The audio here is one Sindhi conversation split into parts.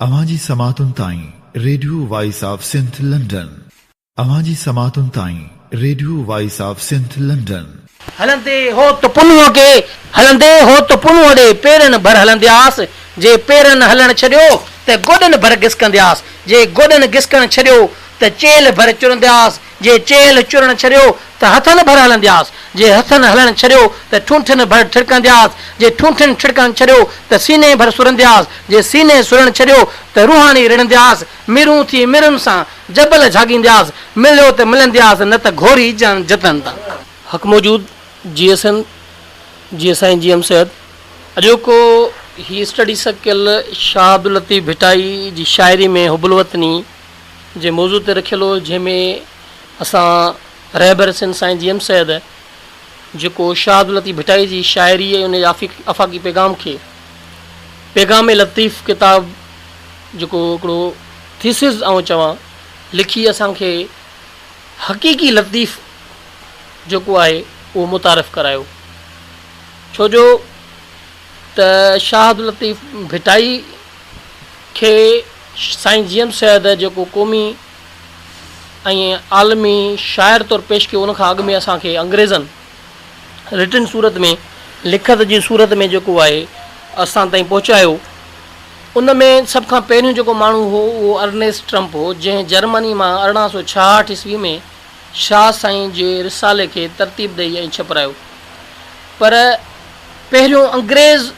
اوهان جي سماعتن تائين radio voice of Sindh London. اوهان جي سماعتن تائين radio voice of Sindh London. هلندي هوت پنهونء کي، هلندي هوت پنهونء ڏي پيرن ڀر هلندياس، جي پيرن هلڻ ڇڏيو ته گوڏن ڀر گسڪندياس، جي گوڏن گسڪڻ ڇڏيو ته چيلهه ڀر چرندياس، جي چيلهه چرڻ ڇڏيو ته هٿن ڀر هلندياس، جي هٿن هلڻ ڇڏيو ته ٺونٺن ڀر ٺڙڪندياس، جي ٺونٺن ٺڙڪڻ ڇڏيو ته سيني ڀر سرندياس، جي سيني سرڻ ڇڏيو ته روحاني رڙندياس، ميرون ٿي ميرن سان جبل جهاڳيندياس، مليو ته ملندياس نه ته گهوري جان جتن تان. حق موجود جي ايس اين جي سائين جي ايم سيد. اڄوڪو هي اسٽڊي سرڪل شاهه عبداللطيف ڀٽائي جي شاعري ۾ حب الوطني جي موضوع تي رکيل هو جنهن ۾ اسان رهبر سنڌ سائين جي ايم سيد جيڪو شاهه عبداللطيف ڀٽائي جي شاعري ۽ ان جي آفاقي پيغام کي پيغام لطيف ڪتاب جيڪو هڪڙو ٿيسز آئون چوان لکي اسان کي حقيقي لطيف جيڪو آهي اهو متعارف ڪرايو ڇو جو ته شاهه عبداللطيف ڀٽائي کي سائين جي ايم سيد جيڪو قومي ۽ عالمي شاعر طور پيش ڪيو ان کان اڳ ۾ اسان کي انگريزن رٽن صورت ۾ لکت جي صورت ۾ جيڪو آهي اسان تائين پهچايو ان ۾ سڀ کان پهريون جيڪو ماڻهو هو اهو ارنيسٽ ٽرمپ هو جنهن جرمني مان 1866 عيسوي ۾ شاهه سائين جي رسالي کي ترتيب ڏئي ۽ ڇپرايو پر پهريون انگريز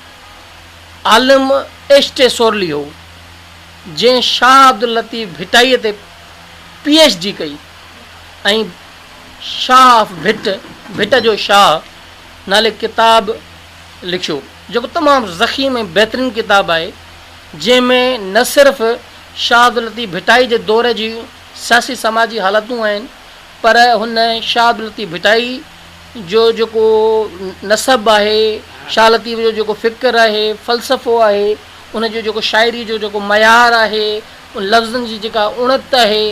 عالم ايڇ ٽي سورلي هو، جنهن شاهه عبداللطيف ڀٽائيء تي پي ايڇ ڊي ڪئي ۽ شاهه آف ڀٽ، ڀٽ جو شاهه، نالي ڪتاب لکيو، جيڪو تمام ضخيم ۽ بهترين ڪتاب آهي، جنهن ۾ نه صرف شاهه عبداللطيف ڀٽائي جي دور جون سياسي سماجي حالتون آهن، پر هن شاهه عبداللطيف ڀٽائي جو جيڪو نسب آهي، شاهه لطيف جو جيڪو فڪر آهي، فلسفو آهي، ان جو جيڪو شاعريء جو جيڪو معيار آهي، ان لفظن جي جيڪا اڻت آهي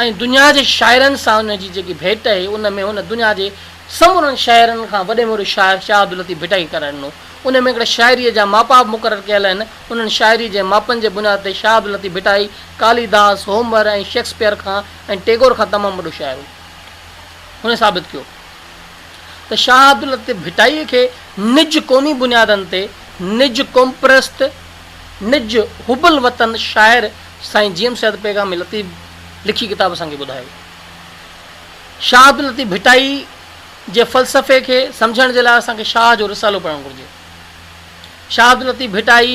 ۽ دنيا جي شاعرن سان ان جي جيڪي ڀيٽ آهي، ان ۾ هن دنيا جي سمورن شاعرن کان وڏي ۾ وڏو شاعر شاهه عبداللطيف ڀٽائي قرار ڏنو. ان ۾ هڪڙا شاعريء جا ماپا به مقرر ڪيل آهن. انهن شاعريء جي ماپن جي بنياد تي شاهه عبداللطيف ڀٽائي ڪاليداس، هومر ۽ شيڪسپيئر کان ۽ ٽيگور کان تمام وڏو شاعر هو. هن ثابت ڪيو ته شاهه عبداللطيف ڀٽائيء کي نج قومي بنيادن تي نج قومپرست، نج حب الوطن شاعر سائين جي ايم سيد پيغام لطيف لکي ڪتاب اسان کي ٻڌايو. شاهه عبداللطيف ڀٽائي جي فلسفي کي سمجهڻ جي لاء اسان کي شاهه جو رسالو پڙهڻ گهرجي. شاهه عبداللطيف ڀٽائي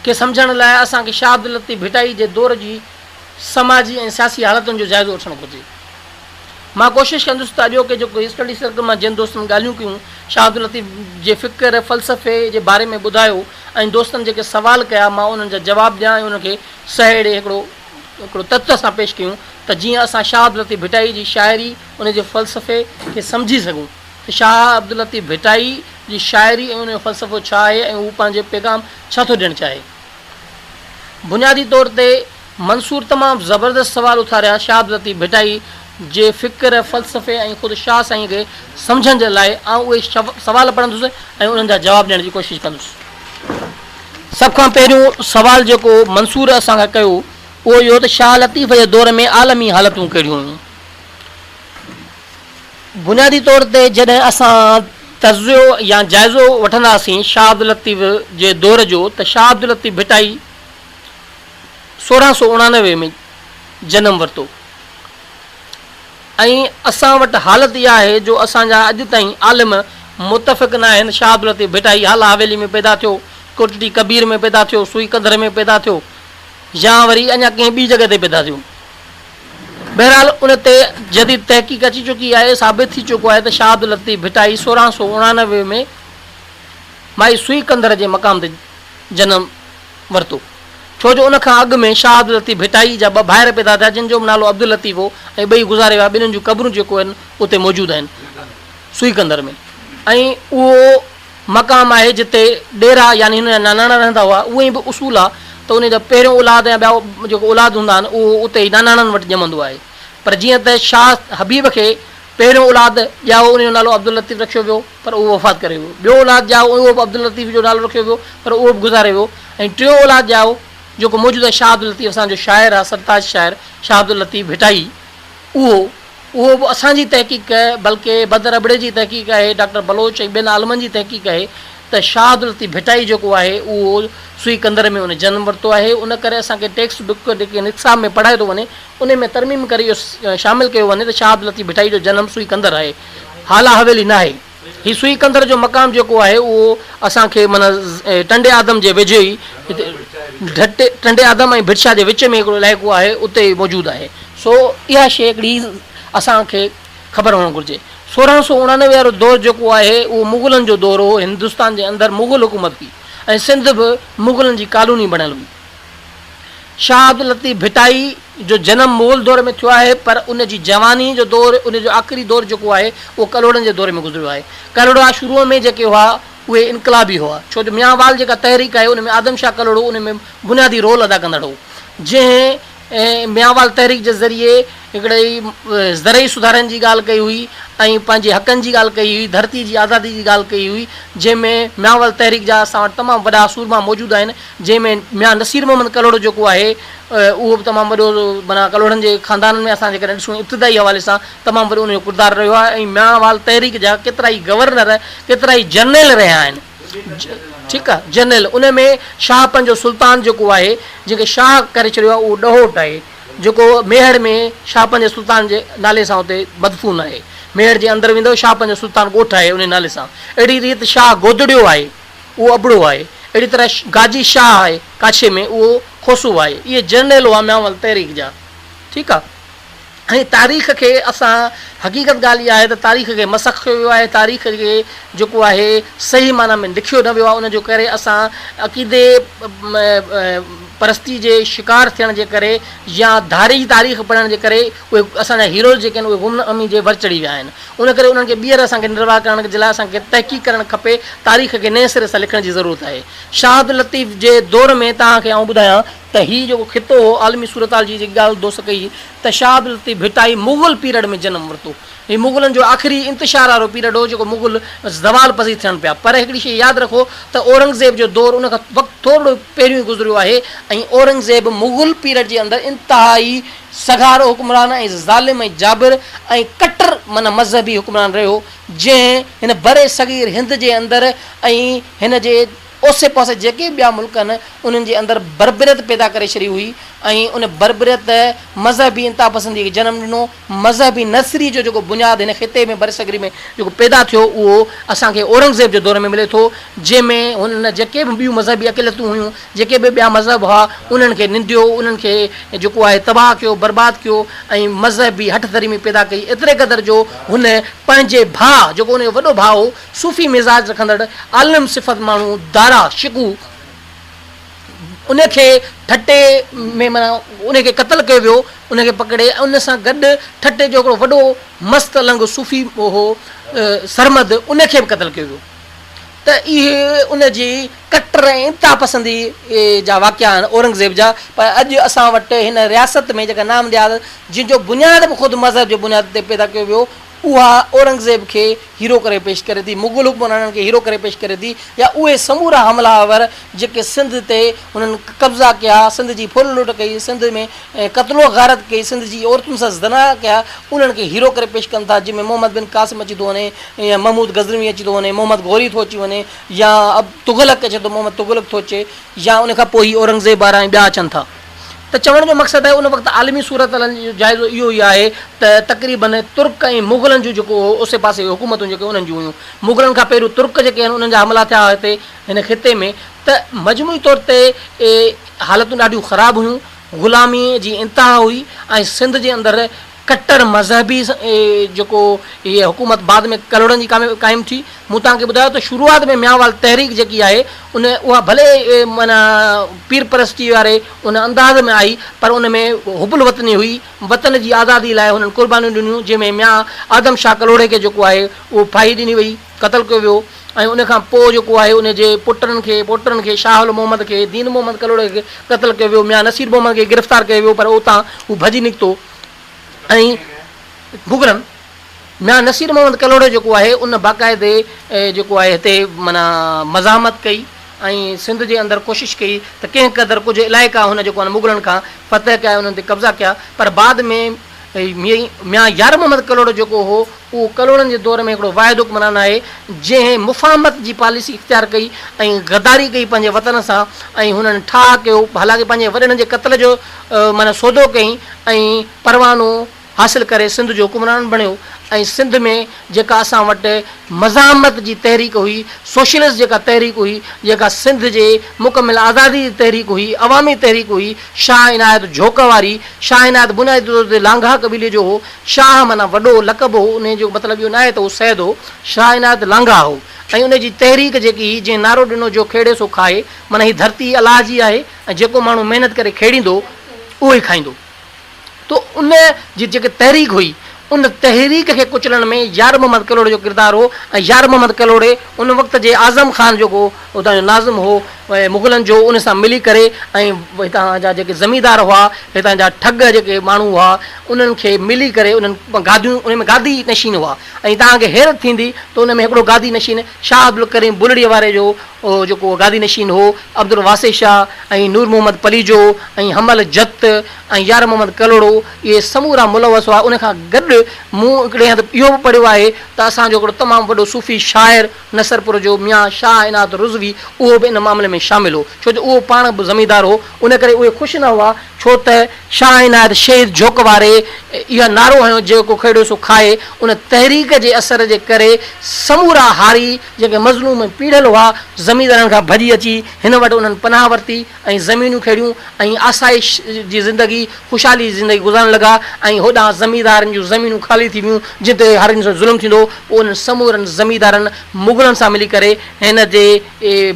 کي سمجهڻ لاء اسان کي شاهه عبداللطيف ڀٽائي جي دور جي سماجي ۽ سياسي حالتن جو جائزو وٺڻ گهرجي. مان ڪوشش ڪندس ته اڄوڪي جيڪو اسٽڊي سرڪل مان جن دوستن ڳالهيون ڪيون، شاهه عبداللطيف جي فڪر، فلسفي جي باري ۾ ٻڌايو ۽ دوستن جيڪي سوال ڪيا مان انهن جا جواب ڏيان ۽ انهن کي سهيڙي هڪڙو هڪڙو تت سان پيش ڪيون ته جيئن اسان شاهه عبداللطيف ڀٽائي جي شاعري ان جي فلسفي کي سمجهي سگهون ته شاهه عبداللطيف ڀٽائي جي شاعري ۽ ان جو فلسفو ڇا آهي ۽ هو پنهنجي پيغام ڇا ٿو ڏيڻ چاهي. بنيادي طور تي منصور تمام زبردست سوال اٿاريا شاهه عبداللطيف ڀٽائي جي فڪر، فلسفي ۽ خود شاهه سائين کي سمجهڻ جي لاء آئون اهي سوال پڙهندس ۽ انهن جا جواب ڏيڻ جي ڪوشش ڪندس. سڀ کان پهريون سوال جيڪو منصور اسان کان ڪيو اهو اهو ته شاهه لطيف جي دور ۾ عالمي حالتون ڪهڙيون هيون؟ بنيادي طور تي جڏهن اسان تجزيو يا جائزو وٺنداسين شاهه عبداللطيف جي دور جو ته شاهه عبداللطيف ڀٽائي 1689 ۾ جنم ورتو ۽ اسان وٽ حالت اها آهي جو اسان جا اڄ تائين عالم متفق نه آهن شاهه عبداللطيف ڀٽائي هالا حويلي ۾ پيدا ٿيو، ڪوٽڙي ڪبير ۾ پيدا ٿيو، سوئي ڪنڌر ۾ پيدا ٿيو يا وري اڃا ڪنهن ٻي جڳهه تي پيدا ٿيو. بهرحال ان تي جديد تحقيق اچي چڪي آهي، ثابت ٿي چڪو آهي ته شاهه عبداللطيف ڀٽائي 1689 ۾ مائي سوئي ڪنڌر جي مقام تي جنم ورتو. ڇو جو ان کان اڳ ۾ شاهه عبداللطيف ڀٽائي جا ٻه ڀائر پيدا ٿيا جن جو به نالو عبداللطيف هو ۽ ٻئي گذاري ويا ٻنهين جون قبرون جيڪو آهن اتي موجود آهن سوئي ڪنڌر ۾ ۽ اهو مقام آهي جتي ڏيرا يعني هن جا ناناڻا رهندا هئا اهو ئي به اصول آهي ته ان جا پهريون اولاد يا ٻيا جيڪو اولاد هوندا آهن اهو اتي ئي ناناڻن وٽ ڄمندو آهي پر جيئن ته شاهه حبيب کي پهريون اولاد ڄائو ان جو نالو عبداللطيف رکيو ويو پر اهو وفات ڪري ويو ٻيو اولاد ڄائو اهو به عبداللطيف جو نالو رکيو ويو پر اهو به گذاري ويو ۽ ٽيون اولاد ڄائو جيڪو موجوده شاهه عبداللطيف اسان جو شاعر آهي سرتاج شاعر شاهه عبداللطيف ڀٽائي اهو اهو به اسان جي تحقيق بلڪه بدر ابڙي جي تحقيق آهي، ڊاڪٽر بلوچ ۽ ٻين عالمن جي تحقيق آهي ته شاهه عبداللطيف ڀٽائي جيڪو آهي اهو سوئي ڪندر ۾ ان جنم ورتو آهي ان ڪري اسان کي ٽيڪسٽ بڪ جيڪي نصاب ۾ پڙهايو ٿو وڃي ان ۾ ترميم ڪري اهو شامل ڪيو وڃي ته شاهه عبداللطيف ڀٽائي جو جنم سوئي ڪندر آهي هالا حويلي ناهي. هي سوئي ڪندر جو مقام جيڪو آهي اهو اسان کي معنيٰ ٽنڊي آدم جي ويجهو ئي هتي ٽنڊي آدم ۽ ڀٽ شاهه جي وچ ۾ هڪڙو علائقو آهي اتي موجود آهي. سو اها شيء هڪڙي اسان کي خبر هئڻ گهرجي. 1689 وارو دور جيڪو آهي اهو مغلن جو دور هو، هندستان جي اندر مغل حڪومت هئي ۽ سنڌ به مغلن جي ڪالوني بڻيل هئي. شاهه عبداللطيف ڀٽائي جو جنم مغل دور ۾ ٿيو آهي پر ان جي جواني جو دور ان جو آخري دور جيڪو آهي اهو ڪلهوڙن جي دور ۾ گذريو آهي. ڪلهوڙا شروع ۾ جيڪي هئا اهي انقلابي هئا ڇو جو ميان وال جيڪا تحريڪ آهي ان ۾ آدم شاهه ڪلهوڙو ان ۾ بنيادي رول ادا ڪندڙ هو جنهن ميان وال تحريڪ جي ذريعي هڪڙي زرعي سڌارن جي ڳالهه ڪئي هئي ۽ پنهنجي حقن جي ڳالهه ڪئي هئي، ڌرتي جي آزادي جي ڳالهه ڪئي هئي، جنهن ۾ ميان وال تحريڪ جا اسان وٽ تمام وڏا سورما موجود آهن، جنهن ۾ ميان نصير محمد ڪلهوڙو جيڪو آهي اهو به تمام وڏو معنيٰ ڪلهوڙن جي خاندانن ۾ اسان جيڪڏهن ڏسون ابتدائي حوالي سان تمام وڏو ان جو ڪردار رهيو آهي ۽ ميان وال تحريڪ جا ڪيترائي گورنر ڪيترائي جرنيل رهيا آهن. ٺيڪ آ جنرل ان ۾ شاهه پنهنجو سلطان جيڪو آهي جنهن کي شاهه ڪري ڇڏيو آهي اهو ڏهوٽ آهي جيڪو ميهڙ ۾ شاهه پنهنجي سلطان جي نالي سان اتي مدفون آهي ميهڙ جي اندر ويندو شاهه پنهنجو سلطان ڳوٺ آهي ان نالي سان اهڙي ريت شاهه گودڙيو آهي اهو ابڙو آهي اهڙي طرح گاجي شاهه آهي ڪاڇي ۾ اهو کوسو آهي اهي جرنيل هئا ميانوال تحريڪ جا ٺيڪ آ. ۽ تاريخ کي اسان حقيقت ڳالهه اها آهي ته تاريخ کي مسخ ڪيو ويو آهي تاريخ کي جيڪو آهي صحيح معنيٰ ۾ لکيو نه ويو آهي ان جو ڪري اسان عقيدي پرستي جي شڪار ٿيڻ جي ڪري يا ڌاري جي تاريخ پڙهڻ جي ڪري اهي اسان جا هيروز جيڪي آهن اهي گمنامي جي ور چڙهي ويا آهن ان ڪري انهن کي ٻيهر اسان کي نروار ڪرڻ جي لاء اسان کي تحقيق ڪرڻ کپي تاريخ کي نئين سري سان لکڻ جي ضرورت آهي شاهه عبداللطيف جي دور ۾ توهان کي آئون ٻڌايان ته هي جيڪو خطو هو عالمي صورتحال جي جيڪي ڳالهه دوست ڪئي ته شاهه عبداللطيف ڀٽائي مغل پيرڊ ۾ جنم ورتو. هي مغلن جو آخري انتشار وارو پيرڊ هو جيڪو مغل زوال پذير ٿيڻ پيا. پر هڪڙي شيء ياد رکو ته اورنگزيب جو دور ان کان وقت ٿورڙو پهريون ئي گذريو آهي ۽ اورنگزيب مغل پيرڊ جي اندر انتهائي سگهارو حڪمران ۽ ظالم ۽ جابر ۽ ڪٽر معنيٰ مذهبي حڪمران رهيو جنهن هن برصغير هند جي اندر ۽ هن جي اوسي پاسي جيڪي به ٻيا ملڪ آهن انهن جي اندر بربريت پيدا ڪري ڇڏي هئي ۽ ان بربريت مذهبي انتها پسندي کي جنم ڏنو. مذهبي نظريي جو جيڪو بنياد هن خطي ۾ برصغير ۾ جيڪو پيدا ٿيو اهو اسان کي اورنگزيب جي دور ۾ ملي ٿو جنهن ۾ هن جيڪي به ٻيون مذهبي اقليتون هيون جيڪي به ٻيا مذهب هئا انهن کي ننديو انهن کي جيڪو آهي تباهه ڪيو برباد ڪيو ۽ مذهبي هٺ ڌرمي پيدا ڪئي ايتري قدر جو هن پنهنجي ڀاء جيڪو ان جو وڏو ڀاء هو صوفي مزاج رکندڙ عالم صفت ماڻهو دارا شڪوه ان کي ٺٽي ۾ معنيٰ ان کي قتل ڪيو ويو ان کي پڪڙي ۽ ان سان گڏ ٺٽي جو هڪڙو وڏو مست النگ صوفي هو سرمد ان کي به قتل ڪيو ويو ته اهي ان جي ڪٽر ۽ انتها پسندي جا واقعا آهن اورنگزيب جا پر اڄ اسان وٽ هن رياست ۾ جيڪا نام نهاد جنهن جو بنياد به خود مذهب جي بنياد تي پيدا ڪيو ويو اها اورنگزيب کي هيرو ڪري پيش ڪري ٿي، مغل حڪمرانن کي هيرو ڪري پيش ڪري ٿي يا اهي سمورا حمله آور جيڪي سنڌ تي انهن قبضا ڪيا، سنڌ جي ڦر لٽ ڪئي، سنڌ ۾ قتل و غارت ڪئي، سنڌ جي عورتن سان زنا ڪيا، انهن کي هيرو ڪري پيش ڪن ٿا، جنهن ۾ محمد بن قاسم اچي ٿو وڃي يا محمود غزنوي اچي ٿو وڃي، محمد غوري ٿو اچي وڃي يا تغلق اچي ٿو، محمد تغلق ٿو اچي يا ان کان پوء هي اورنگزيب وارا ۽ ٻيا اچن ٿا. ته چوڻ جو مقصد آهي ان وقت عالمي صورتحالن جو جائزو اهو ئي آهي ته تقريباً ترڪ ۽ مغلن جون جيڪو اوسي پاسي حڪومتون جيڪي انهن جون هيون مغلن کان پهريون ترڪ جيڪي آهن انهن جا حملا ٿيا هتي هن خطي ۾ ته مجموعي طور تي حالتون ڏاڍيون خراب هيون غلامي جي انتها هئي ۽ سنڌ جي اندر ڪٽر مذهبي جيڪو هيء حڪومت بعد ۾ ڪلهوڙن جي قائم ٿي. مون توهان کي ٻڌايو ته شروعات ۾ ميانوال تحريڪ جيڪي آهي ان اها ڀلي معنيٰ پير پرستي واري ان انداز ۾ آئي پر ان ۾ حب الوطني هئي، وطن جي آزادي لاء هنن قربانيون ڏنيون جنهن ۾ ميان آدم شاهه ڪلهوڙي کي جيڪو آهي اهو ڦاهي ڏني وئي، قتل ڪيو ويو ۽ ان کان پوء جيڪو آهي ان جي پٽن کي پوٽن کي شاهه محمد کي دين محمد ڪلهوڙي کي قتل ڪيو ويو، ميان نصير محمد کي گرفتار ڪيو ويو پر اتان هو ڀڄي نڪتو. ۽ مغلن ميان نصير محمد ڪلهوڙو جيڪو آهي ان باقاعدي جيڪو آهي هتي معنيٰ مزاحمت ڪئي ۽ سنڌ جي اندر ڪوشش ڪئي ته ڪنهن قدر ڪجهه علائقا هن جيڪو آهي مغلن کان فتح ڪيا انهن تي قبضا ڪيا پر بعد ۾ ميان يار محمد ڪلهوڙو جيڪو هو اهو ڪلهوڙن جي دور ۾ هڪڙو واحد حڪمران آهي جنهن مفاهمت جي پاليسي اختيار ڪئي ۽ غداري ڪئي پنهنجي وطن سان ۽ هنن ٺاهه ڪيو حالانڪه پنهنجي وڏڙن جي قتل جو معنيٰ سودو ڪيائين ۽ پروانو حاصل ڪري سنڌ جو حڪمران بڻيو ۽ سنڌ ۾ جيڪا اسان وٽ مزاحمت جي تحريڪ هئي، سوشلسٽ جيڪا تحريڪ هئي، جيڪا سنڌ جي مڪمل آزادي جي تحريڪ هئي، عوامي تحريڪ هئي، شاهه عنايت جهوڪ واري، شاهه عنايت بنيادي طور تي لانگاهه قبيلي جو هو، شاهه معنيٰ وڏو لقب هو، انهي جو مطلب اهو ناهي ته هو سيد هو، شاهه عنايت لانگاهه هو ۽ ان جي تحريڪ جيڪي هئي، جنهن نعرو ڏنو جو کيڙي سو کائي، معنيٰ هي ڌرتي الله جي آهي ۽ جيڪو ماڻهو محنت ڪري کيڙيندو اهو ئي کائيندو. ته ان جي جيڪا تحريڪ هئي، ان تحريڪ کي ڪچلڻ ۾ يار محمد ڪلهوڙي جو ڪردار هو ۽ يار محمد ڪلهوڙي ان وقت جي اعظم خان جيڪو اتان جو ناظم هو مغلن جو ان سان ملي ڪري ۽ هتان جا جيڪي زميندار هئا، هتان جا ٺڳ جيڪي ماڻهو هئا، انهن کي ملي ڪري انهن گاديون ان ۾ گادي نشين هئا ۽ توهان کي حيرت ٿيندي ته ان ۾ هڪڙو گادي نشين شاهه عبدالڪريم بلڙيء واري جو جيڪو گادي نشين هو، عبدالواسع شاهه ۽ نور محمد پليجو ۽ حمل جت ۽ يار محمد ڪلهوڙو اهي سمورا ملوث هئا. ان کان گڏ مون هڪڙي هنڌ اهو به پڙهيو آهي ته اسان جو هڪڙو تمام وڏو صوفي شاعر نصرپور جو ميان شاهه عنايت رضوي اهو به ان معاملي ۾ شامل هو ڇو جو اهو پاڻ به زميندار هو ان ڪري اهي خوش نه هئا ڇو ته شاهه عنايت شهيد جهوڪ واري اها نعرو هنيو جيڪو کيڙيو سو کائي ان تحريڪ جي اثر جي ڪري سمورا هاري جيڪي مظلوم ۽ پيڙهيل هئا، زميندارن کان ڀڄي اچي هن وٽ انهن پناهه ورتي ۽ زمينون کيڙيون ۽ آسائش جي زندگي، خوشحالي جي زندگي گذارڻ لڳا ۽ هوڏانهن زميندارن جون زمينون خالي ٿي ويون، جن تي هارين سان ظلم ٿيندو هو، پوء انهن سمورن زميندارن مغلن سان ملي ڪري هن جي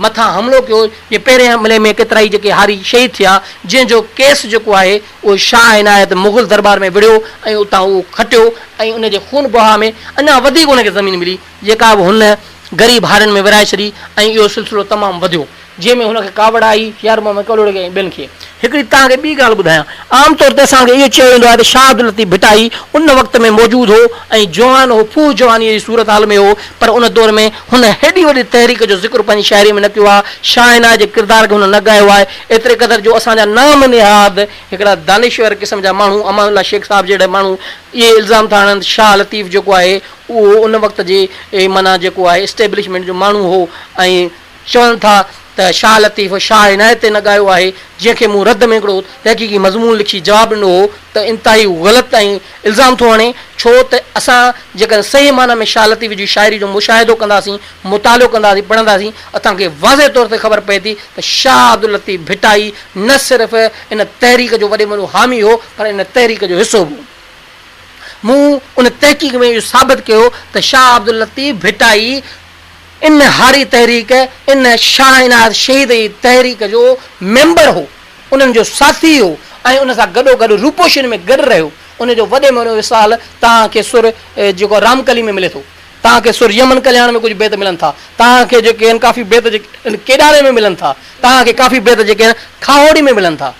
مٿان حملو ڪيو، جي پهرين حملي ۾ ڪيترائي جيڪي هاري شهيد ٿيا، جنهن جو ڪيس جيڪو آهي اهو شاهه عنايت مغل درٻار ۾ وڙهيو ۽ اتان اهو کٽيو ۽ ان جي خون بها ۾ اڃا وڌيڪ ان کي زمين ملي. جيڪا به هن غريب هارين ۾ ورهائي ڇڏي ۽ اهو سلسلو تمام وڌيو، جنهن ۾ هن کي ڪاوڙ آئي، يار محمد ڪلهوڙي کي ۽ ٻين کي. هڪڙي توهان کي ٻي ڳالهه ٻڌايان. عام طور تي اسان کي اهو چيو ويندو آهي ته شاهه عبداللطيف ڀٽائي ان وقت ۾ موجود هو ۽ جوان هو، ڦوهه جوانيء جي صورت حال ۾ هو، پر ان دور ۾ هن هيڏي وڏي تحريڪ جو ذڪر پنهنجي شاعريء ۾ نه ڪيو آهي، شاهه عنايت جي ڪردار کي هن نه ڳايو آهي، ايتري قدر جو اسان جا نام نهاد هڪڙا دانشور قسم جا ماڻهو امان الله شيخ صاحب جهڙا ماڻهو اهي الزام ٿا هڻن ته شاهه لطيف جيڪو آهي اهو ان وقت جي معنيٰ جيڪو آهي اسٽيبلشمينٽ جو ماڻهو هو ۽ چون ٿا ته شاهه لطيف شاهه عنايت تي نه ڳايو آهي جنهن کي مون رد ۾ هڪڙو تحقيقي مضمون لکي جواب ڏنو هو ته انتهائي غلط ۽ الزام ٿو هڻي ڇو ته اسان جيڪڏهن صحيح معنيٰ ۾ شاهه لطيف جي شاعري جو مشاهدو ڪنداسين مطالعو ڪنداسين پڙهنداسين اسان کي واضح طور تي خبر پئي ٿي ته شاهه عبداللطيف ڀٽائي نه صرف ان تحريڪ جو وڏي ۾ وڏو حامي هو پر ان تحريڪ جو حصو به هو. مون ان تحقيق ۾ اهو ثابت ڪيو ته شاهه عبداللطيف ڀٽائي ان هاري تحريڪ، ان شاهه عنايت شهيد جي تحريڪ جو ميمبر هو، انهن جو ساٿي هو ۽ ان سان گڏوگڏ روپوشين ۾ گڏ رهيو. ان جو وڏي ۾ وڏو مثال توهان کي سر جيڪو رامڪلي ۾ ملي ٿو. توهان کي سر يمن ڪلياڻ ۾ ڪجهه بيت ملن ٿا. توهان کي جيڪي آهن ڪافي بيت جيڪي آهن ڪيڏاري ۾ ملن ٿا. توهان کي ڪافي بيت جيڪي آهن کاهوڙي ۾ ملن ٿا.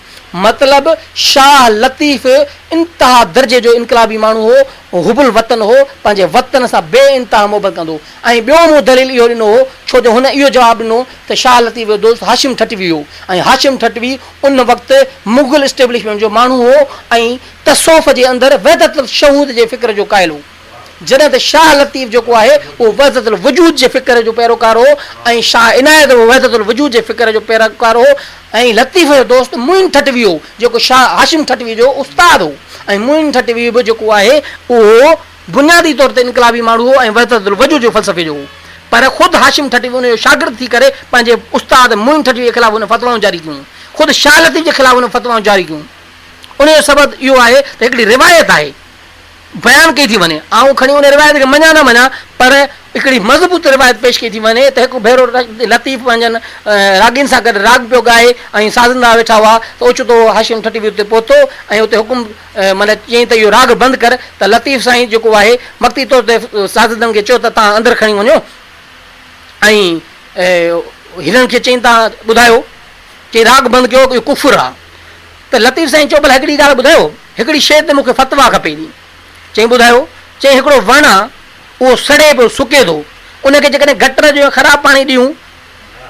مطلب شاهه لطيف انتها درجي جو انقلابي ماڻهو هو، حب الوطن هو، پنهنجي وطن سان بي انتها محبت ڪندو هو ۽ ٻيو مون دليل اهو ڏنو هو ڇو جو هن اهو جواب ڏنو ته شاهه لطيف جو دوست هاشم ٺٽوي هو ۽ هاشم ٺٽوي ان وقت مغل اسٽيبلشمينٽ جو ماڻهو هو ۽ تصوف جي اندر وحدت الشهود جي فڪر جو قائل هو. جڏهن ته شاهه لطيف جيڪو آهي اهو وحدت الوجود جي فڪر جو پيروڪار هو ۽ شاهه عنايت به وحدت الوجود جي فڪر جو پيروڪار هو ۽ لطيف جو دوست معين ٺٽوي هو جيڪو شاهه هاشم ٺٽوي جو استاد هو ۽ معين ٺٽوي به جيڪو آهي اهو بنيادي طور تي انقلابي ماڻهو هو ۽ وحدت الوجود جي فلسفي جو هو پر خود هاشم ٺٽوي ان جو شاگرد ٿي ڪري پنهنجي استاد معين ٺٽوي جي خلاف هن فتوائون جاري ڪيون خود شاهه لطيف جي خلاف هن فتوائون جاري ڪيون ان جو سبب اهو آهي ته هڪڙي روايت آهي بيان ڪئي ٿي وڃي. آئون کڻي ان روايت کي مڃان نه مڃان پر هڪڙي مضبوط روايت پيش ڪئي ٿي وڃي ته هڪ ڀيرو لطيف پنهنجن راڳين سان گڏ راڳ پيو ڳائي ۽ سازندا ويٺا هئا ته اوچتو هاشم ٺٽوي اتي پهتو ۽ اتي حڪم معنيٰ چيائين ته اهو راڳ بند ڪر ته لطيف سائين جيڪو آهي وقتي طور تي سازندن کي چيو ته توهان اندر کڻي وڃو ۽ هنن کي چيائين توهان ٻڌايو چيائين راڳ بند ڪيو اهو ڪفر آهي. ته لطيف سائين چيو ڀلا هڪڙي ڳالهه ٻڌايو، هڪڙي شيء تي مون کي فتويٰ کپي ٿي. چيائين ٻڌايو. چيائين هڪڙو وڻ آ، اهو سڙي پيو، سڪي ٿو، ان کي جيڪڏهن گٽر جو يا خراب پاڻي ڏيون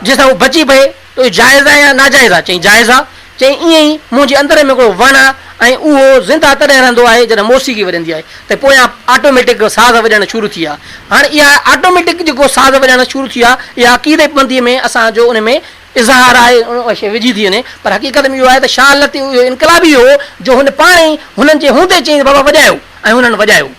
جنهن سان هو بچي پئي ته اهو جائز آهي يا ناجائز آهي؟ چيائين جائز آهي. چيائين ائين ئي منهنجي اندر ۾ هڪڙو وڻ آهي ۽ اهو زنده تڏهن رهندو آهي جڏهن موسيقي وڄندي آهي ته پويان آٽوميٽڪ ساز وڄڻ شروع ٿي ويا. هاڻي اها آٽوميٽڪ جيڪو ساز وڄڻ شروع ٿي ويا اها عقيدتمنديء ۾ اسان جو ان ۾ اظهار آهي اها شيء وجهي ٿي وڃي پر حقيقت ۾ اهو آهي ته شاهه لطيف اهو انقلابي هو جو هن پاڻ ئي هنن جي هوندي چيائين ته بابا وڄايو ۽ هنن وڄايو.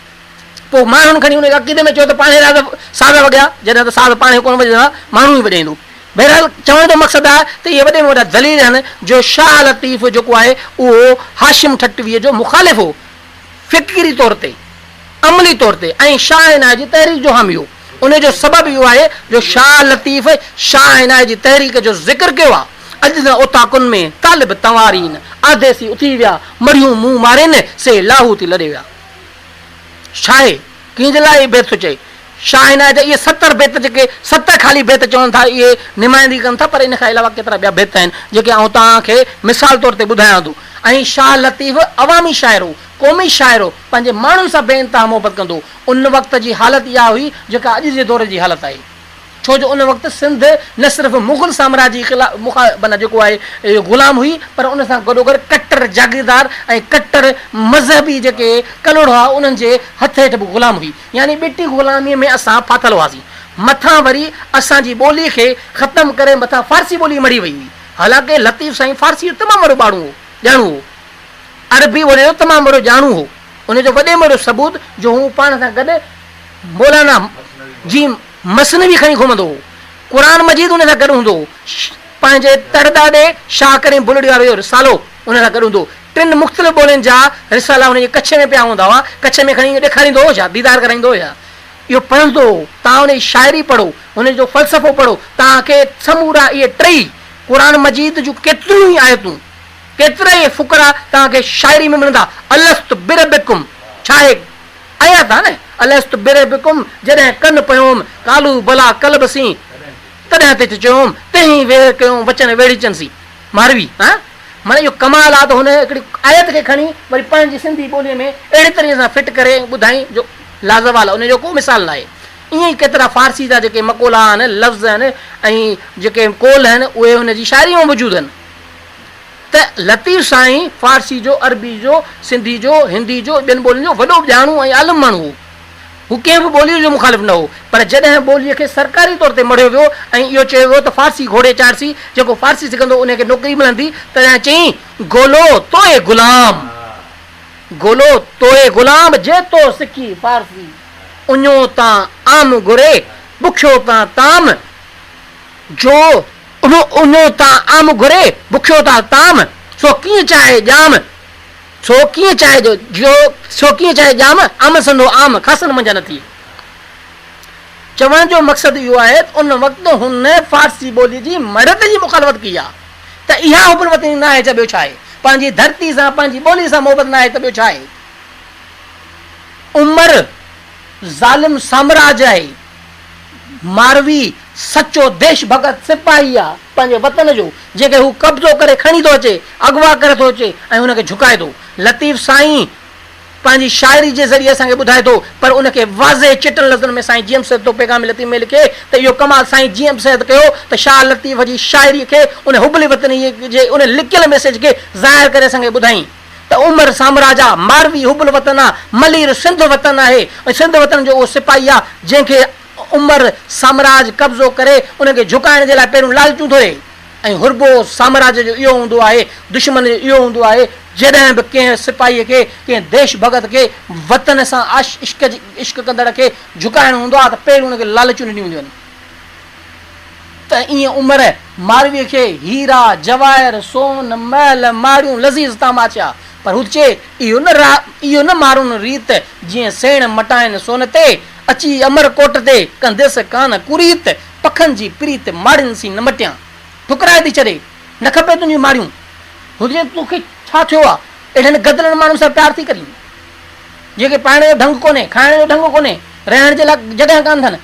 پوء ماڻهن کڻي ان کي عقيدي ۾ چيو ته پاڻهي راز ساز وڳيا، جڏهن ته ساز پاڻهي ڪونه وڄندو آهي، ماڻهو ئي وڄائيندو. بهرحال چوڻ جو مقصد آهي ته اهي وڏي ۾ وڏا دليل آهن جو شاهه لطيف جيڪو آهي اهو هاشم ٺٽويء جو مخالف هو، فڪري طور تي، عملي طور تي ۽ شاهه عنايت جي تحريڪ جو حامي هو. ان جو سبب اهو آهي جو شاهه لطيف شاهه عنايت جي تحريڪ جو ذڪر ڪيو آهي. اڄ نه اوطاقن ۾ طالب تنوارين، آديسي اٿي ويا، مڙهيون منهن مارين، سي لاهوتي لڏي ويا. ڇاهي؟ ڪنهن جي لاء اهي بيت ٿو چئي؟ شاهه عنايت جا اهي 70 بيت جيڪي ست خالي بيت چون ٿا اهي نمائندگي ڪن ٿا پر ان کان علاوه ڪيترا ٻيا بيت آهن جيڪي آئون توهان کي مثال طور تي ٻڌايان ٿو ۽ شاهه لطيف عوامي شاعر هو قومي شاعر هو پنهنجي ماڻهن سان بي انتها محبت ڪندو هو ان وقت جي حالت اها هئي جيڪا اڄ جي دور جي حالت آهي. ڇو جو ان وقت سنڌ نه صرف مغل سامراج جي خلاف معنيٰ جيڪو آهي غلام هئي پر ان سان گڏوگڏ ڪٽر جاگيردار ۽ ڪٽر مذهبي جيڪي ڪلهوڙا هئا انهن جي هٿ هيٺ به غلام هئي يعني ٻٽي غلاميء ۾ اسان ڦاٿل هئاسين مٿان وري اسان جي ٻولي کي ختم ڪري مٿان فارسي ٻولي مڙهي وئي هئي حالانڪه لطيف سائين فارسي جو تمام وڏو ٻاڻو هو ڄاڻو هو عربي ٻولي جو تمام وڏو ڄاڻو هو ان جو وڏي ۾ وڏو ثبوت جو هو پاڻ سان گڏ مولانا جي مثنوي کڻي گهمندو هو. قرآن مجيد ان سان گڏ هوندو هو. پنهنجي تڙ ڏاڏي شاهه ڪريم بلڙي واري جو رسالو ان سان گڏ هوندو هو. ٽن مختلف ٻولين جا رسالا هن جي ڪڇ ۾ پيا هوندا هئا. ڪڇ ۾ کڻي ڏيکاريندو هو ڇا؟ ديدار ڪرائيندو هو ڇا؟ اهو پڙهندو هو. توهان ان جي شاعري پڙهو، هن جو فلسفو پڙهو، توهان کي سمورا اهي ٽئي قرآن مجيد جون ڪيتريون ئي آيتون، ڪيترائي فقرا توهان کي شاعري ۾ ملندا. الست بربڪم ڇا آهي؟ آيات آ نه، الست بربڪم جڏهن ڪن پيوم، قالو بلا قلب سين، تڏهن تت چيوم، تنهين وير ڪيوم وچن ويڙهيچن سين. ماروي، ها؟ معنيٰ اهو ڪمال آ ته هن هڪڙي آيت کي کڻي وري پنهنجي سنڌي ٻوليء ۾ اهڙي طريقي سان فٽ ڪري ٻڌائين جو لازوال آ، ان جو ڪو مثال ناهي. ائين ئي ڪيترا فارسي جا جيڪي مقولا آهن، لفظ آهن ۽ جيڪي قول آهن، اهي هن جي شاعريء ۾ موجود آهن. ته لطيف سائين فارسي جو، عربي جو، سنڌي جو، هندي جو، ٻين ٻولين جو وڏو ڄاڻو ۽ عالم ماڻهو هو. هو ڪنهن به ٻوليء جو مخالف نه هو، پر جڏهن ٻوليء کي سرڪاري طور تي مڙهيو ويو ۽ اهو چيو ويو ته فارسي گهوڙي چاڙهسي، جيڪو فارسي سکندو انهيء کي نوڪري ملندي، تڏهن چيائين، گولو توئي غلام، گولو توئي غلام، جي تو سکي فارسي، اڃو تان عام گهري، بکيو تان طعام، جو. اهو اڃو تان عام گهري، بکيو تان طعام، سو ڪيئن چاهي ڄام، سو ڪيئن چاهي جو، جو، سو ڪيئن چاهي ڄام، عام سندو عام، خاصن منجهان نه ٿئي. چوڻ جو مقصد اهو آهي ته ان وقت هن فارسي ٻوليء جي مڙهت جي مخالفت ڪئي آهي ته اها حب الوطني نه آهي ته ٻيو ڇا آهي؟ پنهنجي ڌرتي سان، پنهنجي ٻوليء سان محبت نه آهي ته ٻيو ڇا آهي؟ عمر ظالم سامراج آهي. ماروي سچو ديش ڀڳت سپاهي آ پنهنجي وطن جو جنهن کي هو قبضو ڪري کڻي ٿو اچي اغوا ڪري ٿو اچي ۽ ان کي جهڪائي ٿو. لطيف سائين پنهنجي شاعري جي ذريعي اسان کي ٻڌائي ٿو پر ان کي واضح چٽن لفظن ۾ سائين جي ايم سيد ٿو پيغام لطيف ۾ لکي ته اهو ڪمال سائين جي ايم سيد ڪيو ته شاهه لطيف جي شاعري کي ان حب الوطني جي ان لڪيل ميسيج کي ظاهر ڪري اسان کي ٻڌائين. ته عمر سامراج آ، ماروي حب الوطن آ، ملير سنڌ وطن آهي ۽ سنڌ وطن جو اهو سپاهي آ، جنهن کي عمر سامراج قبضو ڪري ان کي جهڪائڻ جي لاء پهريون لالچون ٿو ڏئي ۽ حربو سامراج جو اهو هوندو آهي، دشمن جو اهو هوندو آهي، جڏهن به ڪنهن سپاهي کي، ڪنهن ديش ڀڳت کي، وطن سان عشق عشق ڪندڙ کي جهڪائڻو هوندو آ ته پهريون ان کي لالچون ڏنيون وينديون آهن. ته ائين عمر مارويء کي هيرا، جواهر، سون، محل، ماڙيون لذيذ تاماچيا، پر هو ته چئي، اهو نه را، اهو نه مارون ريت، جيئن سيڻ مٽائين سون تي، اچي امر ڪوٽ تي، ڪنديس ڪانه ڪريت، پکن جي پريت، ماڙين سين نه مٽيان. ٺڪرائي ٿي ڇڏي، نه کپي تنهنجون ماڙيون. هو ته چئي، توکي ڇا ٿيو آ، اهڙن گدلن ماڻهن سان پيار ٿي ڪرين، جنهن کي پائڻ جو ڍنگ ڪونهي، کائڻ جو ڍنگ ڪونهي، رهڻ جي لاء جڳهه ڪانه اٿن.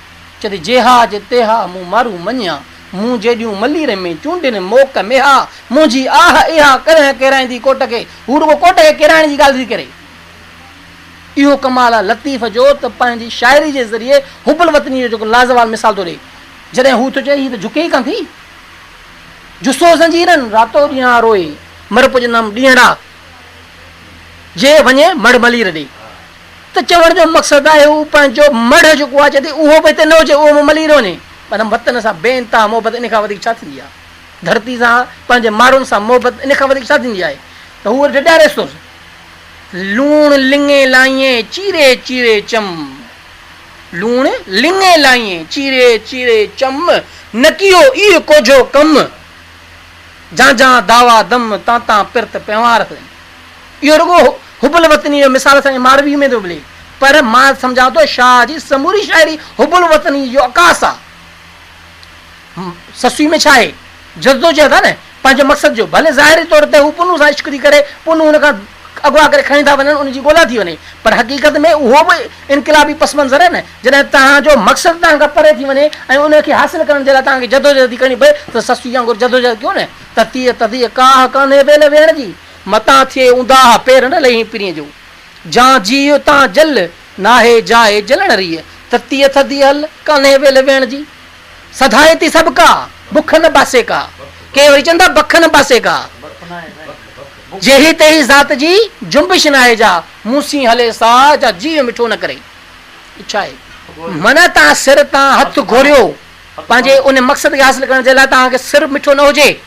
چئي جيها جي تيها مون مارو مڃيا، مون جيڏيون ملير ۾ چونڊين موڪ ميها، منهنجي آهه اها ڪڏهن ڪيرائيندي ڪوٽ کي، هو رڳو ڪوٽ کي ڪيرائڻ جي ڳالهه ٿي ڪري. اهو ڪمال آ لطيف جو ته پنهنجي شاعري جي ذريعي حب الوطني جو جيڪو لازوال مثال ٿو ڏئي. جڏهن هو ٿو چئي هي ته جهڪي ئي ڪانه ٿي. جسو زنجيرن، راتو ڏينهان روئي، مر پڄندم ڏينهڙا، جي وڃي مڙهه ملير ڏي. ته چوڻ جو مقصد آهي هو پنهنجو مڙهه جيڪو آهي چئي ٿي اهو به هتي نه هجي اهو به ملير وڃي. معنيٰ وطن سان بي انتها محبت ان کان وڌيڪ ڇا ٿيندي آهي. ڌرتي سان پنهنجي ماڻهن سان محبت ان کان وڌيڪ ڇا ٿيندي آهي ته هو وري ڊيڄاريس ٿو. لوڻ لڱي لائين چيري چيري چم. لوڻ لڱي لائين چيري چيري چم، نه ڪيو ايء ڪوجهو ڪم. جان جان دعويٰ دم، تان تان پرت پنهوار سين. اهو رڳو حب الوطنيء جو مثال اسان کي مارويء ۾ ٿو ملي، پر مان سمجهان ٿو شاهه جي سموري شاعري حب الوطنيء جو عڪاس آ. سسئي ۾ ڇا آهي؟ جدوجهد آ نه، پنهنجي مقصد جو. ڀلي ظاهري طور تي هو پنهون سان عشق ٿي ڪري، پنهون هن کان اغوا ڪري کڻي ٿا وڃن، ان جي ڳولا ٿي وڃي، پر حقيقت ۾ اهو به انقلابي پس منظر آهي نه، جڏهن توهان جو مقصد توهان کان پري ٿي وڃي ۽ ان کي حاصل ڪرڻ جي لاء توهان کي جدوجهد ٿي ڪرڻي پئي ته سسئي وانگر جدوجهد ڪيو نه، تتيء تڌيء ڪاهه ڪانهي ويل ويهڻ جي، متان ٿئي اونداهه پير نه لهين پرينء جو، جان جيء تان جل، ناهي جاء جلڻ ريء، تتيء ٿڌيء هل، ڪانهي ويل ويهڻ جي. سڌائي ٿي سڀ ڪا، بک نه باسي ڪا. ڪي وري چون ٿا بک نه باسي ڪا. جيهي تيهي ذات جي، جنبش ناهي جا، مون سين هلي سا، جا جيء مٺو نه ڪري. اڇا آهي. معنيٰ توهان سر تان هٿ گهوريو، پنهنجي ان مقصد کي حاصل ڪرڻ جي لاء توهان کي سر مٺو نه هجي،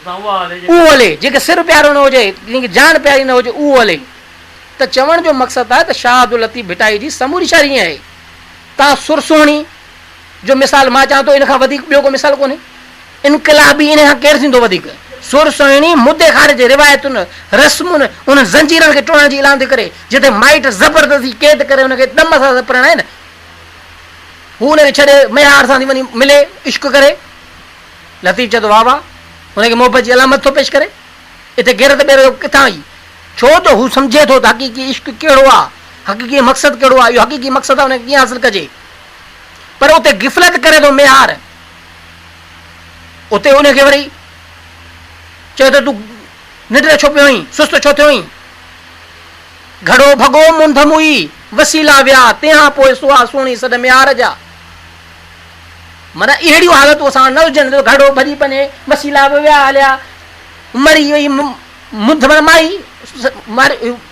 اهو هلي، جنهن کي سر پيارو نه هجي، جنهن کي جان پياري نه هجي، اهو هلي. ته چوڻ جو مقصد آهي ته شاهه عبداللطيف ڀٽائي جي سموري شاعري ائين آهي. توهان سر سهڻي جو مثال مان چوان ٿو ان کان وڌيڪ ٻيو ڪو مثال ڪونهي. انقلابي ان کان ڪير ٿيندو وڌيڪ؟ سر سهڻي مدي خارج روايتن، رسمن، انهن زنجيرن کي ٽوڙڻ جي اعلان ٿي ڪري، جتي مائٽ زبردستي قيد ڪري ان کي دم سان پرڻائين. هو ان کي ڇڏي ميهار سان ٿي وڃي ملي، عشق ڪري. لطيف چئي ٿو واهه واهه، هن کي محبت جي علامت ٿو پيش ڪري. اتي غيرت ٻير جو ڪٿان آئي؟ ڇو ته هو سمجهي ٿو ته حقيقي عشق ڪهڙو آ، حقيقي مقصد ڪهڙو آ، اهو حقيقي مقصد آ ان کي ڪيئن حاصل ڪجي. پر اتي غفلت ڪري ٿو ميهار، اتي ان کي وري چئي ٿو تون ننڊ ڇو پيو آهين، سست ڇو ٿيو آهين. گهڙو ڀڳو منڌ موئي، وسيلا ويا، تنهان پوء سئا سهڻي سڏ ميهار جا. معنيٰ اهڙيون حالتون اسان وٽ نه هجن جو گهڙو ڀڄي پڃي، وسيلا به ويا هليا، مري وئي منڌ معنيٰ مائي،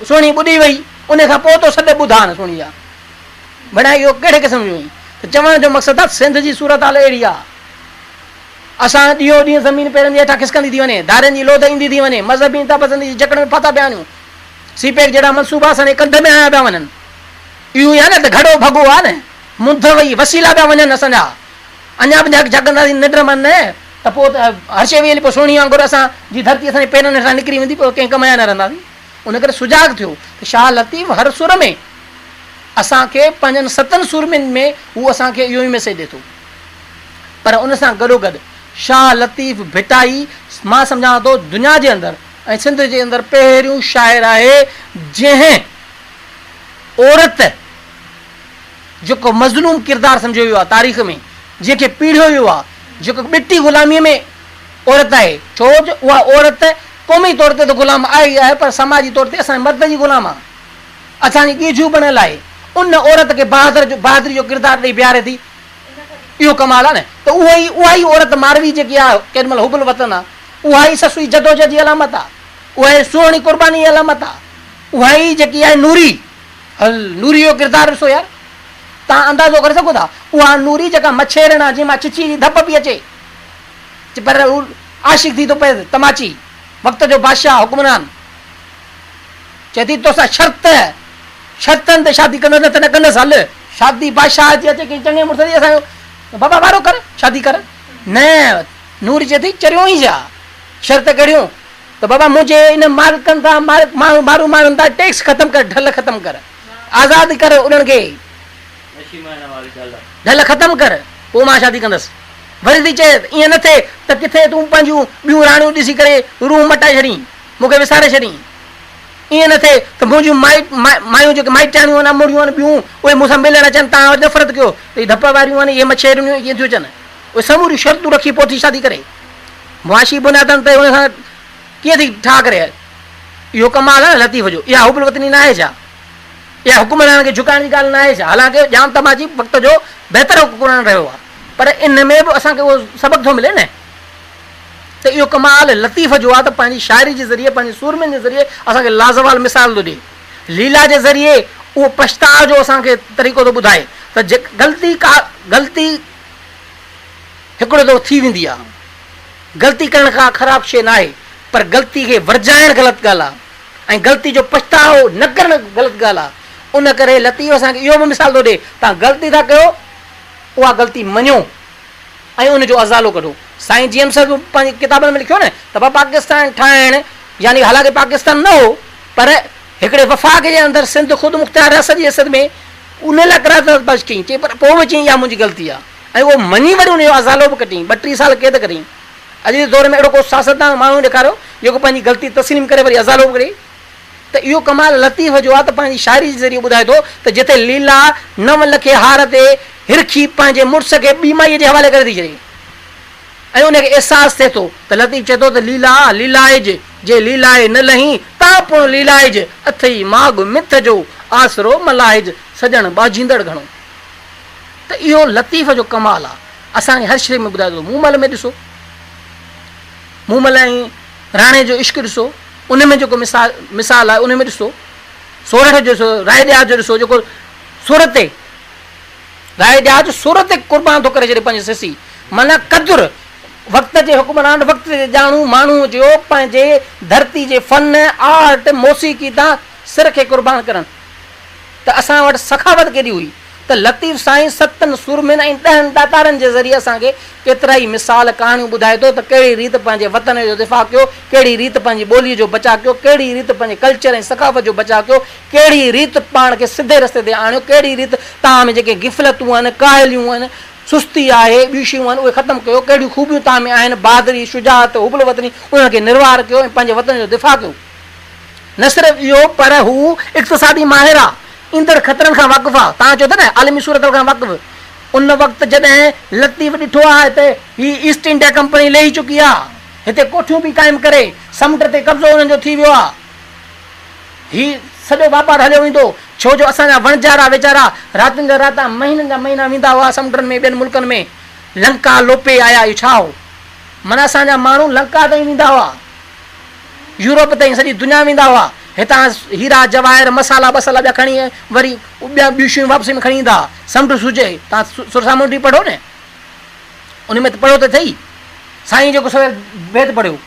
سهڻي ٻڏي وئي، ان کان پوء ٿو سڏ ٻڌان سهڻي جا. ڀڻيا اهو ڪهڙي قسم جو هئي؟ ته چوڻ جو مقصد آهي سنڌ جي صورتحال اهڙي آهي. اسان ڏينهون ڏينهن زمين پيرن جي هيٺان کسڪندي ٿي وڃي، ڌارين جي لوڌ ايندي ٿي وڃي، مذهبي انتها پسندي جي جڪڙ ۾ ڦاٿا پيا آهيون. سي پيڪ جهڙا منصوبا اسان جي ڪنڌ ۾ هنيا پيا وڃن. اهو ئي آهي نه ته گهڙو ڀڳو آهي نه، منڌ وئي، وسيلا پيا وڃن اسان جا. اڃا به جاڳنداسين ننڊ مان نه ته پوء ته هر شيء وئي هلي پوء سهڻي وانگر اسان جي ڌرتي اسان جي پيرن هيٺان نڪري ويندي پوء ڪنهن ڪم جا نه رهنداسين. ان ڪري سجاڳ ٿيو ته شاهه لطيف هر سر ۾ اسان کي پنهنجن ستن سورمين ۾ هو اسان کي اهو ئي ميسيج ڏئي ٿو. پر ان سان گڏوگڏ شاهه لطيف ڀٽائي مان سمجهان ٿو دنيا جي اندر ۽ سنڌ جي اندر پهريون شاعر آهي جنهن عورت جيڪو مظلوم ڪردار سمجهيو ويو آهي تاريخ ۾ جنهن کي پيڙهيو ويو آهي جيڪو ٻٽي غلامي ۾ عورت آهي ڇو جو اها عورت قومي طور تي ته غلام آهي ئي آهي پر سماجي طور تي اسان جي مرد جي غلام آهي اسان جي ڳيجهو بڻيل آهي ان عورت کي بهادر جو بهادري جو ڪردار ڏئي بيهاري ٿي اهو ڪمال آهي نه ته اهو ئي اها ئي عورت ماروي جيڪي آهي ڪيڏي مهل حب الوطن آهي اها ئي سسئي جدوجهد جي علامت آهي اها ئي سهڻي قرباني جي علامت آهي اها ئي جيڪي آهي نوري هل نوري جو ڪردار ڏسو يار توهان اندازو ڪري سگهو ٿا اها نوري جيڪا مڇيرڻ آهي جنهن مان ڇڇي جي ڌپ پئي اچي پر هو عاشق ٿي ٿو پئي تماچي وقت جو بادشاهه حڪمران چئي ٿي توسان شرط شرطن تي شادي ڪندس نه ته نه ڪندس هل شادي بادشاهه جي اچي ڪنهن چڱي مڙس جي اسان جو بابا وارو ڪر شادي ڪر نه نوري چئي ٿي چريو آهين ڇا شرط ڪهڙيون ته بابا منهنجي ان مالڪن تان مارو ماڻهن تان ٽيڪس ختم ڪر ڍل ختم ڪر آزاد ڪر انهن کي ڍل ختم ڪر پوء مان شادي ڪندس وري ٿي چئي ائين نه ٿئي ته ڪٿي تون پنهنجون ٻيون راڻيون ڏسي ڪري روح مٽائي ڇڏين مون کي وساري ڇڏين ائين نه ٿئي ته منهنجون مايون جيڪي مائٽياڻيون آهن امڙيون آهن ٻيون اهي مون سان ملڻ اچن توهان وري نفرت ڪيو ته هي ڌپ واريون آهن اهي مڇيريون ڪيئن ٿيون اچن اهي سموريون شرطون رکي پوء ٿي شادي ڪري. معاشي بنيادن تي ان سان ڪيئن ٿي ٺاهه ڪري. اهو ڪمال آهي نه لطيف جو. اها حب الوطني ناهي ڇا؟ اها حڪمرانن کي جهڪائڻ جي ڳالهه ناهي ڇا؟ حالانڪه ڄام تماچي وقت جو بهتر حڪمران رهيو آهي پر ان ۾ به اسان کي اهو سبق ٿو ملي نه. ته اهو ڪمال لطيف جو آهي ته پنهنجي شاعري جي ذريعي پنهنجي سورمين جي ذريعي اسان کي لازوال مثال ٿو ڏئي. ليلا جي ذريعي اهو پڇتاء جو اسان کي طريقو ٿو ٻڌائي ته غلطي ڪا غلطي هڪڙو دفعو ٿي ويندي آهي. غلطي ڪرڻ ڪا خراب شيء ناهي پر غلطي کي ورجائڻ غلط ڳالهه آهي ۽ غلطي جو پڇتاء نه ڪرڻ غلط ڳالهه آهي. ان ڪري لطيف اسان کي اهو به مثال ٿو ڏئي توهان غلطي ٿا ڪيو اها غلطي مڃو ۽ ان جو ازالو ڪڍو. سائين جي ايم سيد به پنهنجي ڪتابن ۾ لکيو نه ته بابا پاڪستان ٺاهڻ يعني حالانڪه پاڪستان نه هو پر هڪڙي وفاق جي اندر سنڌ خودمختيار رياست جي حيثيت ۾ ان لاء قرارداد پاس ڪيائين چي پر پوء به چيائين اها منهنجي غلطي آهي ۽ اهو مڃي وري ان جو ازالو به ڪڍيائين ٻه ٽي سال قيد ڪڍيائين. اڄ جي دور ۾ اهڙو ڪو سياستدان ماڻهو ڏيکاريو جيڪو پنهنجي غلطي تسليم ڪري وري ازالو به ڪڍي. ته اهو ڪمال لطيف جو آهي ته پنهنجي شاعري جي ذريعي ٻڌائي ٿو ته جتي ليلا نو لکي هار تي هرکي پنهنجي مڙس کي ٻي مائيء جي حوالي ڪري ٿي ڇڏي ۽ ان کي احساس ٿئي ٿو ته لطيف چئي ٿو ته ليلا ليلائج جي ليلائي نه لهين تان پڻ ليلائج اٿئي ماڳ مٿ جو آسرو م لاهج سڄڻ ٻاجهيندڙ گهڻو ته اهو لطيف جو ڪمال آهي اسان کي هر شيء ۾ ٻڌائي ٿو مومل ۾ ڏسو مومل ۽ راڻي جو عشق ڏسو ان ۾ جيڪو مثال مثال آهي ان ۾ ڏسو سورٺ جو ڏسو راء ڏياچ جو ڏسو جيڪو سر تي راء ڏياچ سر تي قربان ٿو ڪري ڇڏي پنهنجي سسي معنيٰ قدر وقت جي حڪمران وقت جي ڄاڻو ماڻهو جو پنهنجي ڌرتي جي فن آرٽ موسيقي تان سر کي قربان ڪرڻ ته اسان وٽ سخاوت ڪيڏي هئي ته لطيف سائين ستن سورمين ۽ ڏهن ڏاتارن جي ذريعي اسان کي ڪيترائي مثال ڪهاڻيون ٻڌائي ٿو ته ڪهڙي ريت پنهنجي وطن جو دفاع ڪيو، ڪهڙي ريت پنهنجي ٻوليء جو بچاء ڪيو، ڪهڙي ريت پنهنجي ڪلچر ۽ ثقافت جو بچاء ڪيو، ڪهڙي ريت پاڻ کي سڌي رستي تي آڻيو، ڪهڙي ريت توهان ۾ جيڪي غفلتون آهن، ڪاهليون آهن، سستي آهي، ٻيون شيون آهن اهي ختم ڪيو، ڪهڙيون خوبيون توهان ۾ آهن، بهادري، شجاعت، حب الوطني انهن کي نروار ڪيو ۽ پنهنجي وطن جو دفاع ڪيو. نه صرف اهو پر هو اقتصادي ماهر آ، ايندڙ خطرن کان واقف آ، توهان چئو ٿا نه عالمي صورتحال کان واقف، ان وقت جڏهن لطيف ڏٺو آ ته هي ايسٽ انڊيا ڪمپني لهي چڪي آ، هتي ڪوٺيون پئي قائم ڪري، سمنڊ تي قبضو انهن جو ٿي ويو آ، هي سڄو واپار هليو ويندو، ڇو جو اسان جا وڻجارا ويچارا راتين جا راتا مهينن جا مهينا ويندا هئا سمنڊن ۾ ٻين ملڪن ۾ لنڪا لوپي آيا اهو ڇا هو؟ معنيٰ اسان جا ماڻهو لنڪا تائين ويندا هئا. يورپ تائين سڄي دنيا ويندا هئا. هتان هيرا، جواهر، مصالحا ٻسالا ٻيا کڻي وري ٻيا ٻيون شيون واپسي ۾ کڻي ايندا هئا. سمنڊ سجهي، توهان سر سامونڊي پڙهو نه، ان ۾ ته پڙهو ته ٿئي. سائين جيڪو سوير بيت پڙهيو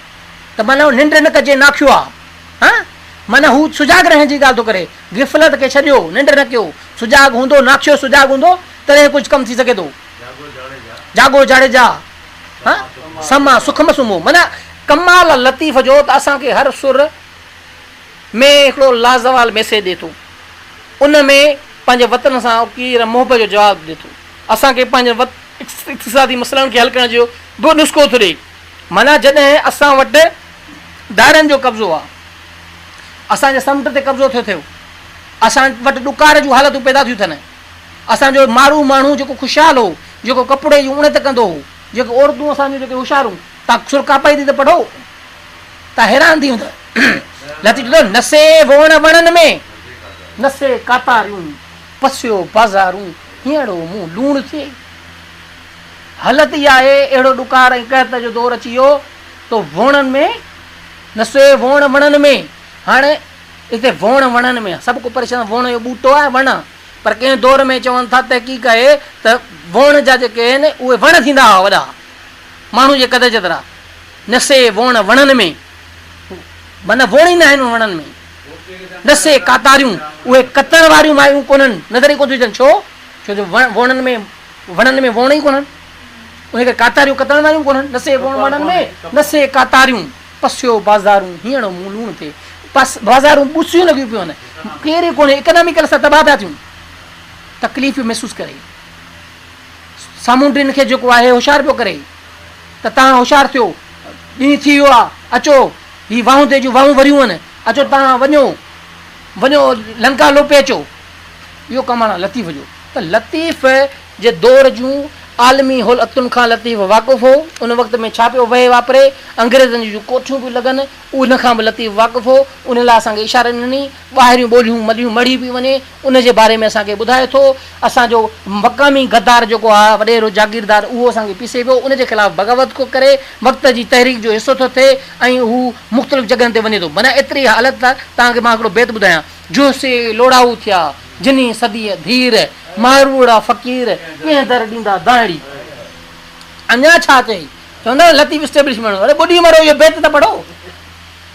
ته معنيٰ ننڊ نه ڪجي ناکيو آ. ها معنيٰ هو سجاڳ رهڻ جي ڳالهه ٿو ڪري. غفلت کي ڇڏيو، ننڊ نه ڪيو. سجاڳ هوندو، ناکيو سجاڳ هوندو، تڏهن ڪجهه ڪم ٿي سگهي ٿو. جاڳو جاڙيجا. ها سما سک م سمهو. معنيٰ ڪمال لطيف جو ته اسان کي هر سر ۾ هڪڙو لازوال ميسيج ڏئي ٿو. ان ۾ پنهنجي وطن سان اڪير محبت جو جواب ڏئي ٿو. اسان کي پنهنجن اقتصادي مسئلن کي حل ڪرڻ جو به نسخو ٿو ڏئي. معنيٰ جڏهن اسان وٽ ڌارين جو قبضو آ، اسان جي سمنڊ تي قبضو ٿيو ٿيو، اسان وٽ ڏڪار جون حالتون پيدا ٿيون ٿين، اسان جو مارو ماڻهو جيڪو خوشحال هو، جيڪو ڪپڙي جون اڻت ڪندو هو، جيڪي عورتون اسان جون جيڪي هوشيارون، تان سر ڪاپائي ٿي ته پڙهو ته حيران ٿي ويندؤ. لطيف چوندو هو، نسي ووڻ وڻن ۾، نسي ڪاتاريون، پسيو بازارون، هينئڙو مون لوڻ ٿئي. حالت اها آهي، اهڙو ڏڪار ۽ قحط جو دور اچي ويو ته ووڻن ۾، نسي ووڻ وڻن ۾، هاڻي هتي ووڻ وڻن ۾، سڀ ڪو پريشان ووڻ جو ٻوٽو آهي وڻ آهي. پر ڪنهن دور ۾ چون ٿا تحقيق آهي ته ووڻ جا جيڪي آهن اهي وڻ ٿيندا هئا وڏا ماڻهو جي قد جيترا نسي ووڻ وڻن ۾ معنيٰ ووڻ ئي ناهن وڻن ۾ نسي ڪاتاريون اهي ڪتڻ واريون مايون ڪونهن نظر ئي ڪونه ٿيون اچن ڇو ڇو جو ووڻن ۾ وڻن ۾ ووڻ ئي ڪونهن ان ڪري ڪاتاريون ڪتڻ واريون ڪونهن نسي ووڻ وڻن ۾ نسي ڪاتاريون پسيو بازارون هينئڙو مون لوڻ تي پس بازارون ٻوسيون لڳيون پيون آهن ڪير ئي ڪونهي اڪناميڪل اسان تباهه پيا ٿيون تڪليف پيو محسوس ڪري سامونڊين کي جيڪو آهي هوشيار پيو ڪري ته تان هوشيار ٿيو ڏينهن ٿي ويو آهي اچو هي واهون تي جون واهون وريون آهن اچو تان وڃو وڃو لنڪا لوپي اچو اهو ڪم آهي لطيف جو ته لطيف جي دور جون عالمي حالتن کان لطيف واقف هو. ان وقت ۾ ڇا پيو وهي واپري، انگريزن جون ڪوٺيون پيون لڳن، ان کان به لطيف واقف هو. ان لاء اسان کي اشارا ڏني. ٻاهريون ٻوليون مليون مڙهي پئي وڃي، ان جي باري ۾ اسان کي ٻڌائي ٿو. اسان جو مقامي غدار جيڪو آهي، وڏيرو جاگيردار، اهو اسان کي پيسي پيو، ان جي خلاف بغاوت ٿو ڪري، وقت جي تحريڪ جو حصو ٿو ٿئي ۽ هو مختلف جڳهن تي وڃي ٿو. معنيٰ ايتري حالت ته توهان کي مان هڪڙو بيت ٻڌايان. جوسي لوڙائو ٿيا، جني صديء ڌير، ماروئڙا فقير، ڪنهن در ڏيندا دانهڙي. اڃا ڇا چئي؟ چوندا نه لطيف اسٽيبلشمينٽ اڙي ٻڏي مرو اهو بيت ته پڙهو.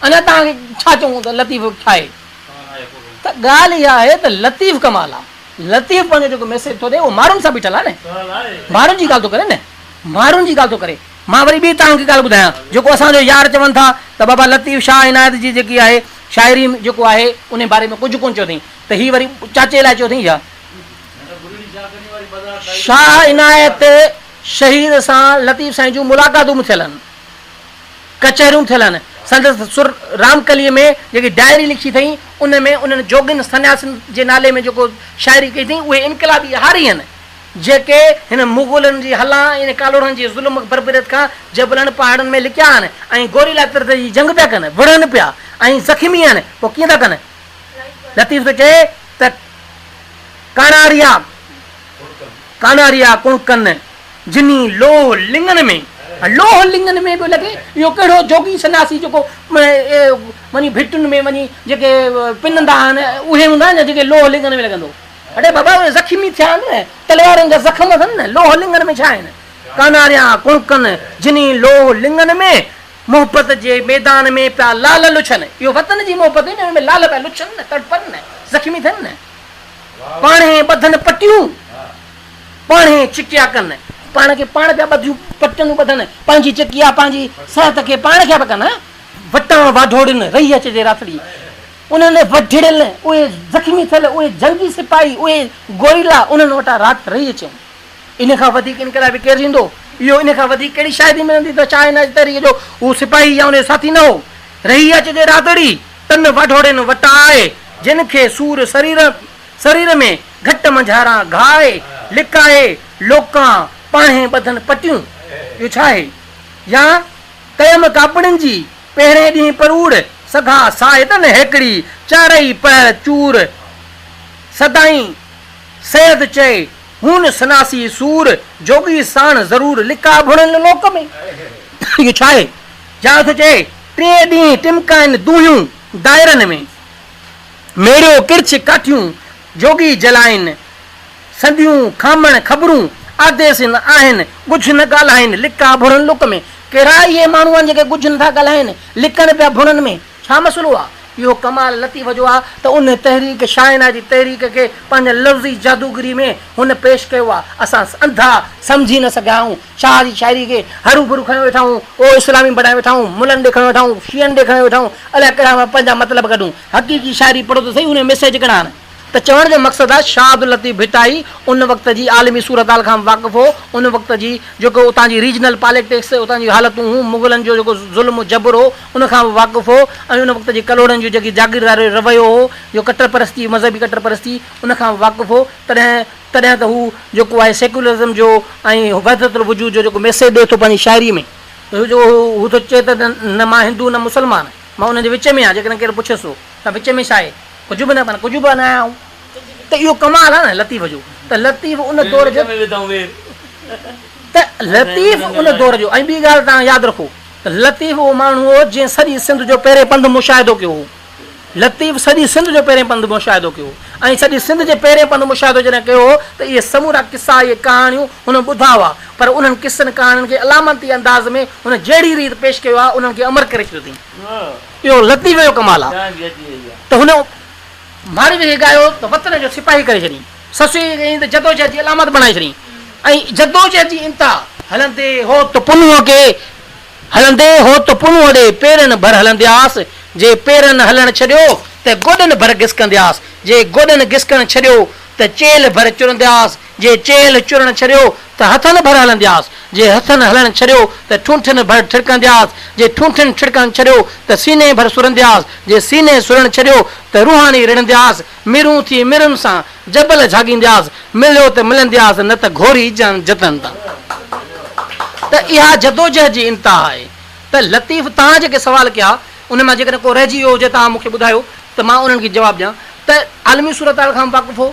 اڃا توهان کي ڇا چئون ته لطيف ڇا آهي؟ ته ڳالهه اها آهي ته لطيف ڪمال آ. لطيف پنهنجو جيڪو ميسيج ٿو ڏئي اهو ماڻهن سان بيٺل آ نه. ماڻهن جي ڳالهه ٿو ڪري نه. ماڻهن جي ڳالهه ٿو ڪري. مان وري ٻي توهان کي ڳالهه ٻڌايان جيڪو اسان جو يار چون ٿا ته بابا لطيف شاهه عنايت جي جيڪي آهي شاعري جيڪو آهي انهي باري ۾ ڪجهه ڪونه چيو اٿئين ته هي وري چاچي لاء چيو اٿئين ڇا؟ شاهه عنايت شهيد سان لطيف سائين جون ملاقاتون به ٿيل آهن، ڪچهريون به ٿيل آهن، سندس سر رامڪليء ۾ جيڪي ڊائري لکي اٿئين ان ۾ انهن جوڳين سنياسين جي نالي ۾ جيڪو شاعري ڪئي اٿئين اهي انقلابي هاري آهن. جيڪي هن مغلن جي هلان ۽ ڪالوڙن جي ظلم بربريت کان جبلن پهاڙن ۾ لڪيا آهن ۽ گوريلا ترت جي جنگ پيا ڪن، وڙهن پيا ۽ زخمي آهن، پوء ڪيئن ٿا ڪن؟ لطيف ٿو چئي ته ڪاڻاريا ڪاڻاريا ڪڻڪن، جني لوهه لڱن ۾، لوهه لڱن ۾ پيو لڳي، اهو ڪهڙو جوڳي سنياسي جيڪو وڃي ڀٽن ۾ وڃي جيڪي پنندا آهن اهي هوندا آهن يا جيڪي لوهه لڱن ۾ لڳندو؟ اڙي بابا اهي زخمي ٿيا آهن نه، تلوارن جا زخم اٿن نه، لوهه لڱن ۾ ڇا آهن؟ ڪاناريان ڪڻڪن، جني لوهه لڱن ۾، محبت جي ميدان ۾ پيا لال لڇن. اهو وطن جي محبت هئي نه، ان ۾ لال پيا لڇن نه، تڙپن نه، زخمي ٿين نه. پاڻهي ٻڌن پٽيون، پاڻهي چڪيا ڪن. پاڻ کي پاڻ پيا ٻڌيون پٽيون ٻڌن، پنهنجي چڪيا پنهنجي صحت کي پاڻ کي پيا ڪن. وٽان واڍوڙين، رهي اچجي راتڙي. انهن وڍڙيل، اهي زخمي ٿيل، اهي جنگي سپاهي، اهي گوريلا انهن وٽان رات رهي اچن. ان کان وڌيڪ انقلابي ڪير ٿيندو؟ اهو ان کان وڌيڪ ڪهڙي شاهدي ملندي ته شاهه عنايت تحريڪ جو هو سپاهي يا ان جو ساٿي نه هو. رهي اچجي راتڙي، تن واڍوڙين وٽاء، جن کي سور سرير سرير ۾، گهٽ منجهاران گهاء، لڪائي لوڪان، پاڻهي ٻڌن پٽيون. اهو ڇا آهي؟ يا ڪيم ڪاپڙين جي، پهرين ڏينهن پروڙ، سگها ساهتن هيڪڙي، چارئي پهر چور، سدائين سيد چئي، هون سناسي سور، جوڳي ساڻ ضرور، لڪا ڀڻن لوڪ ۾. اهو ڇا آهي؟ جا ٿو چئي، ٽئين ڏينهن ٽمڪائن دونهيون دائرن ۾، ميڙيو ڪرڇ ڪاٺيون، جوڳي جلائن. سنديون کامڻ خبرون، آديسين آهن، ڳجهه نه ڳالهائين، لڪا ڀڻن لڪ ۾. ڪهڙا اهي ماڻهو آهن جيڪي ڳجهه نٿا ڳالهائين، لڪن پيا ڀڻن ۾. ڇا مسئلو آ؟ اهو ڪمال لطيف جو آ ته ان تحريڪ شاهينه جي تحريڪ کي پنهنجي لفظي جادوگري ۾ هن پيش ڪيو آ. اسان انڌا سمجهي نه سگهيا آهيون. شاهه جي شاعري کي هرو ڀرو کڻيو ويٺا آهيون، اهو اسلامي بڻايو ويٺا آهيون، ملن ڏي کڻيو ويٺا آهيون، شيعن ڏي کڻيو ويٺا آهيون، الائي ڪهڙا پنهنجا مطلب ڪڍون. حقيقي شاعري پڙهو ته سهي ان ۾ ميسيج ڪهڙا آهن. ته چوڻ جو مقصد آهي شاهه عبداللطيف ڀٽائي ان وقت جي عالمي صورتحال کان به واقف هو، ان وقت جي جيڪو اتان جي ريجنل پاليٽڪس، اتان جون حالتون هيون، مغلن جو جيڪو ظلم و جبر هو، ان کان به واقف هو ۽ ان وقت جي ڪلهوڙن جو جيڪي جاگيرداري رويو هو، جو ڪٽرپرستي، مذهبي ڪٽرپرستي، ان کان به واقف هو، تڏهن تڏهن ته هو جيڪو آهي سيڪيولرزم جو ۽ وحدت الوجود جو جيڪو ميسيج ڏئي ٿو پنهنجي شاعري ۾ ته هو هو ٿو چئي ته نه مان هندو نه مسلمان، مان انهن جي وچ ۾ آهيان، جيڪڏهن ڪير پڇيس ٿو ته وچ ۾ ڇا آهي؟ ڪجهه به نه معنيٰ ڪجهه به نه آهيان آئون ته اهو ڪمال آهي نه لطيف جو ته لطيف ان دور جو ته لطيف ان دور جو ۽ ٻي ڳالهه توهان ياد رکو ته لطيف اهو ماڻهو هو جنهن سڄي سنڌ جو پهرين پنڌ مشاهدو ڪيو هو لطيف سڄي سنڌ جو پهرين پنڌ مشاهدو ڪيو هو ۽ سڄي سنڌ جي پهرين پنڌ مشاهدو جڏهن ڪيو هو ته اهي سمورا قصا اهي ڪهاڻيون هن ٻڌا هئا پر انهن قصن ڪهاڻين کي علامتي انداز ۾ هن جهڙي ريت پيش ڪيو آهي انهن کي امر ڪري ڇڏيو اٿئي. اهو لطيف جو ڪمال آ ته هن ماروي کي ڳايو ته وطن جو سپاهي ڪري ڇڏيائين، سسئي کي ڳايائين ته جدوجهد جي علامت بڻائي ڇڏيائين ۽ جدوجهد جي انتها. هلندي هوت پنهونء کي هلندي هوت پنهونء ڏي پيرن ڀر هلندياس، جي پيرن هلڻ ڇڏيو ته گوڏن ڀر گسڪندياس، جي گوڏن گسڪڻ ڇڏيو ته چيلهه ڀر چرندياس، جي چيلهه چرڻ ڇڏيو ته هٿن ڀر هلندياس، جي هٿن هلڻ ڇڏيو ته ٺونٺن ڀر ٺڙڪندياس، جي ٺونٺن ٺڙڪڻ ڇڏيو ته سيني ڀر سرندياس، جي سيني سرڻ ڇڏيو ته روحاني رڙندياس، مرون ٿي مرن سان جبل جهاڳيندياس، مليو ته ملندياس نه ته گهوري جان جتن تان. ته اها جدوجهد جي انتها آهي ته لطيف توهان جيڪي سوال ڪيا ان مان جيڪڏهن ڪو رهجي ويو هجي توهان مون کي ٻڌايو ته مان انهن کي جواب ڏيان ته عالمي صورتحال کان به واقف هو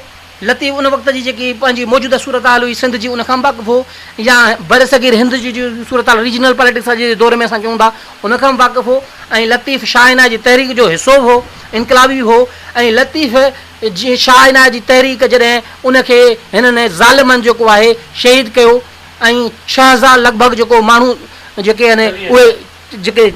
لطيف ان وقت جي جيڪي پنهنجي موجوده صورتحال هئي سنڌ جي ان کان به واقف هو يا برصغير هند جي جي صورتحال ريجنل پاليٽڪس اڄ جي دور ۾ اسان چئون ٿا ان کان به واقف هو ۽ لطيف شاهه عنايت جي تحريڪ جو حصو به هو انقلابي به هو ۽ لطيف جي شاهه عنايت جي تحريڪ جڏهن ان کي هنن ظالمن جيڪو آهي شهيد ڪيو ۽ 6000 لڳ ڀڳ جيڪو ماڻهو جيڪي آهن اهي جيڪي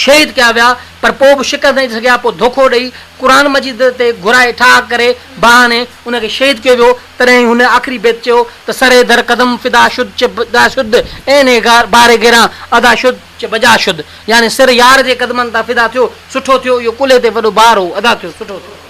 شهيد ڪيا ويا پر پوء به شڪست نه ڏئي سگهيا پوء ڌوکو ڏئي قرآن مجيد تي گهرائي ٺاهه ڪري بهاني ان کي شهيد ڪيو ويو تڏهن هن آخري بيت چيو ته سر در قدم فدا شد چه بجا شد عين بار گران ادا شد چه بجا شد يعني سر يار جي قدمن تان فدا ٿيو سٺو ٿيو اهو ڪلهي تي وڏو بار هو ادا ٿيو سٺو ٿيو.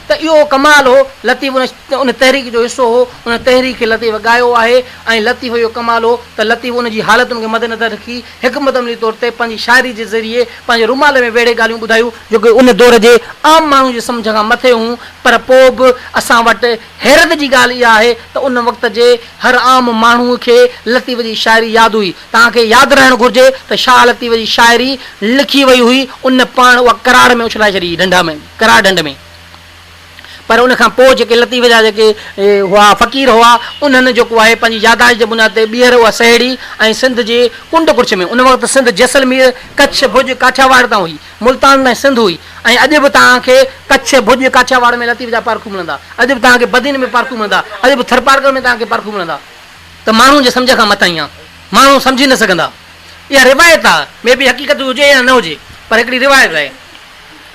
ته اهو ڪمال هو، لطيف ان تحريڪ جو حصو هو، ان تحريڪ کي لطيف ڳايو آهي ۽ لطيف جو ڪمال هو ته لطيف ان جي حالتن کي مدنظر رکي حڪمت عملي طور تي پنهنجي شاعري جي ذريعي پنهنجي رومال ۾ ويڙهي ڳالهيون ٻڌايون جيڪي ان دور جي عام ماڻهو جي سمجهه کان مٿي هيون پر پوء به اسان وٽ حيرت جي ڳالهه اها آهي ته ان وقت جي هر عام ماڻهو کي لطيف جي شاعري ياد هئي. توهان کي ياد رهڻ گهرجي ته شاهه لطيف جي شاعري لکي وئي هئي ان پاڻ اها ڪراڙ ۾ اڇلائي ڇڏي هئي ڍنڍا ۾ ڪراڙ ڍنڍ ۾ پر ان کان پوء جيڪي لطيف جا جيڪي هئا فقير هئا انهن جيڪو آهي پنهنجي ياداشت جي بنياد تي ٻيهر اها سهيڙي ۽ سنڌ جي ڪنڊ ڪڙڇ ۾ ان وقت سنڌ جيسلمير ڪڇ ڀڄ ڪاٺياواڙ تائين هئي ملتان تائين سنڌ هئي ۽ اڄ به توهان کي ڪڇ ڀڄ ڪاٺياواڙ ۾ لطيف جا پارکو ملندا اڄ به توهان کي بدين ۾ پارکو ملندا اڄ به ٿرپارڪر ۾ توهان کي پارکو ملندا. ته ماڻهن جي سمجهه کان مٿانهين آ. ماڻهو سمجهي نه سگهندا. اها روايت آ. مي بي حقيقت هجي يا نه هجي پر هڪڙي روايت آهي.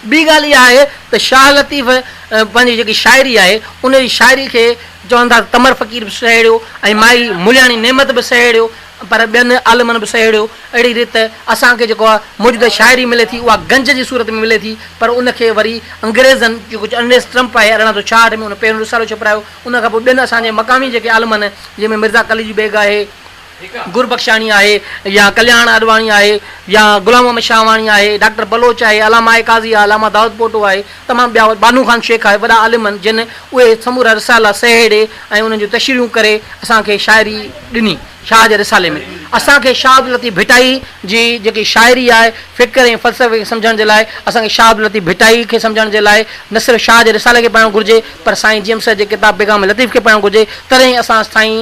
ٻي ڳالهه اها آهي ته شاهه لطيف پنهنجي جيڪي شاعري آهي ان جي شاعري کي چون ٿا ته تمر فقير به سهيڙيو ۽ مائي ملياڻي نعمت به سهيڙيو پر ٻين عالمن به سهيڙيو. اهڙي ريت اسان کي جيڪو موجوده شاعري ملي ٿي اها گنج جي صورت ۾ ملي ٿي پر ان کي وري انگريزن جيڪو ارنيسٽ ٽرمپ آهي 1866 ۾ ان پهريون رسالو ڇپرايو ان کان پوء ٻين اسان جي مقامي جيڪي عالمن جنهن ۾ مرزا قليچ بيگ آهي، گربخشاڻي آهي يا ڪلياڻ آڏواڻي آهي يا غلام محمد شاهواڻي آهي، ڊاڪٽر بلوچ آهي، علامه آء قاضي آهي، علامه دائود پوٽو آهي، تمام ٻيا بانو خان شيخ آهي، وڏا عالم آهن جن اهي سمورا رسالا سهيڙي ۽ انهن جون تشريحون ڪري اسان کي شاعري ڏني. شاهه جي رسالي ۾ اسان کي شاهه عبداللطيف ڀٽائي جي جيڪي شاعري آهي، فڪر ۽ فلسفي کي سمجهڻ جي لاء اسان کي شاهه عبداللطيف ڀٽائي کي سمجهڻ جي لاء نه صرف شاهه جي رسالي کي پڙهڻ گهرجي پر سائين جي ايم سيد جي ڪتاب پيغام لطيف کي پڙهڻ گهرجي تڏهن ئي اسان سائين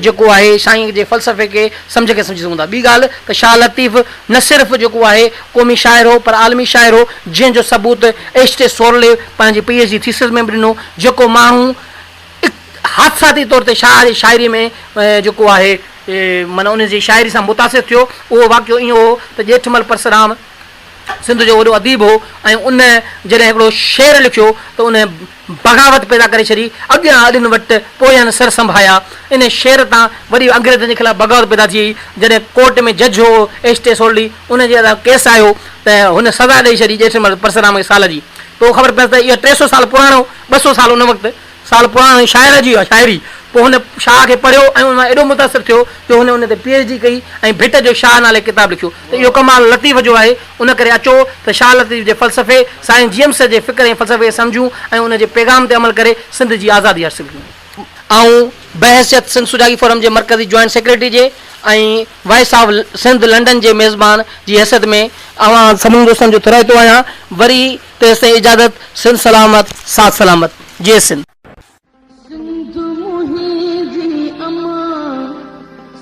جيڪو آهي سائين جي فلسفي کي سمجهه کي سمجهي سگهون ٿا. ٻي ڳالهه ته شاهه لطيف نه صرف جيڪو آهي قومي شاعر هو پر عالمي شاعر هو جنهن جو ثبوت ايڇ ٽي سورلي پنهنجي پي ايڇ ڊي ٿيسز ۾ به ڏنو جيڪو ماڻهو حادثاتي طور تي شاهه جي شاعري ۾ جيڪو آهي معنيٰ ان جي شاعري سان متاثر ٿيو. اهو واقعو ائين هو ته ڄيٺمل پرسرام سنڌ جو وڏو اديب هو ۽ ان جڏهن هڪڙو شعر لکيو ته ان بغاوت پيدا ڪري ڇڏي، اڳيان اڏين وٽ پويان سر سنڀايا. ان شعر تان وڏي انگريزن جي خلاف بغاوت پيدا ٿي وئي. جڏهن ڪورٽ ۾ جج هو ايڇ ٽي سورلي ان جي اڳيان ڪيس آيو ته هن سزا ڏئي ڇڏي ڄيٺمل پرسرام کي سال جي. پوء خبر پيس ته اهو 300 سال پراڻو، 200 سال ان وقت، سال پراڻي شاعر جي اها شاعري. پوء هن شاهه کي پڙهيو ۽ ان مان ايڏو متاثر ٿيو جو هن ان تي پي ايڇ ڊي ڪئي ۽ ڀٽ جو شاهه نالي ڪتاب لکيو ته اهو ڪمال لطيف جو آهي. ان ڪري اچو ته شاهه لطيف جي فلسفي، سائين جي ايم سيد جي فڪر ۽ فلسفي کي سمجهون ۽ ان جي پيغام تي عمل ڪري سنڌ جي آزادي حاصل ڪيون. آئون بحيثيت سنڌ سجاڳي فورم جي مرڪزي جوائنٽ سيڪريٽري جي ۽ وائس آف سنڌ لنڊن جي ميزبان جي حيثيت ۾ اوهان سڀني دوستن جو ٿورائتو آهيان. وري تيستائين اجازت، سنڌ سلامت، ساٿ سلامت، جي سنڌ. سنڌ منهنجي امان،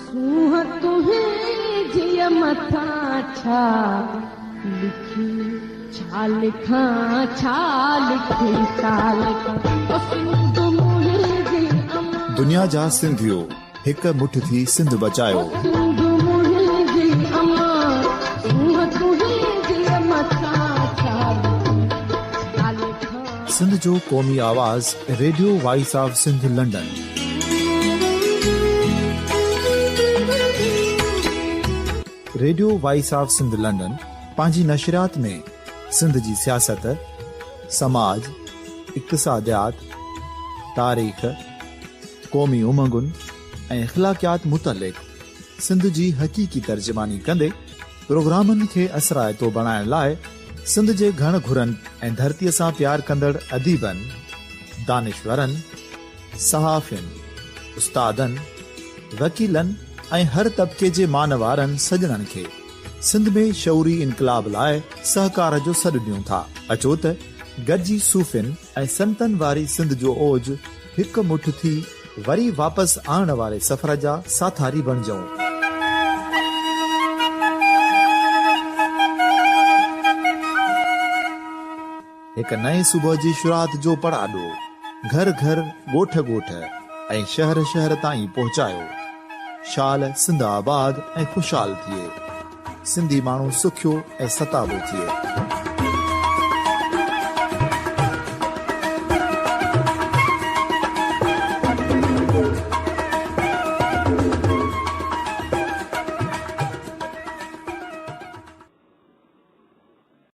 سونهن تنهنجيء مٿان ڇا لکي، ڇا لکان، ڇا لکي، ڇا لکان، او سنڌ منهنجي امان. دنيا جا سنڌيو هڪ مٺ ٿي سنڌ بچايو. او سنڌ منهنجي امان، سونهن تنهنجيء مٿان ڇا لکي، ڇا لکان. سنڌ جو قومي آواز radio voice of Sindh London. Radio voice of Sindh London پنهنجي نشريات ۾ سنڌ جي سياست، سماج، اقتصاديات، تاريخ، قومي امنگن ۽ اخلاقيات متعلق سنڌ جي حقيقي ترجماني ڪندي پروگرامن کي اثرائتو بڻائڻ لاء سنڌ جي گهڻ گهرن ۽ ڌرتيء سان پيار ڪندڙ اديبن، دانشورن، صحافين، استادن، وڪيلن ۽ هر طبقي جي مان وارن سڄڻن کي سنڌ ۾ شعوري انقلاب لاء سهڪار جو سڏ ڏيون ٿا. اچو ته گڏجي صوفين ۽ سنتن واري سنڌ جو اوج هڪ مٺ ٿي وري واپس آڻڻ واري سفر جا ساٿاري بڻجون. هڪ نئين صبح جي شروعات جو پڙاڏو گهر گهر، ڳوٺ ڳوٺ ۽ شهر شهر تائين پهچايو. شال سنڌ آباد ۽ خوشحال ٿئي. سنڌي ماڻهو سکيو ۽ ستابو ٿئي.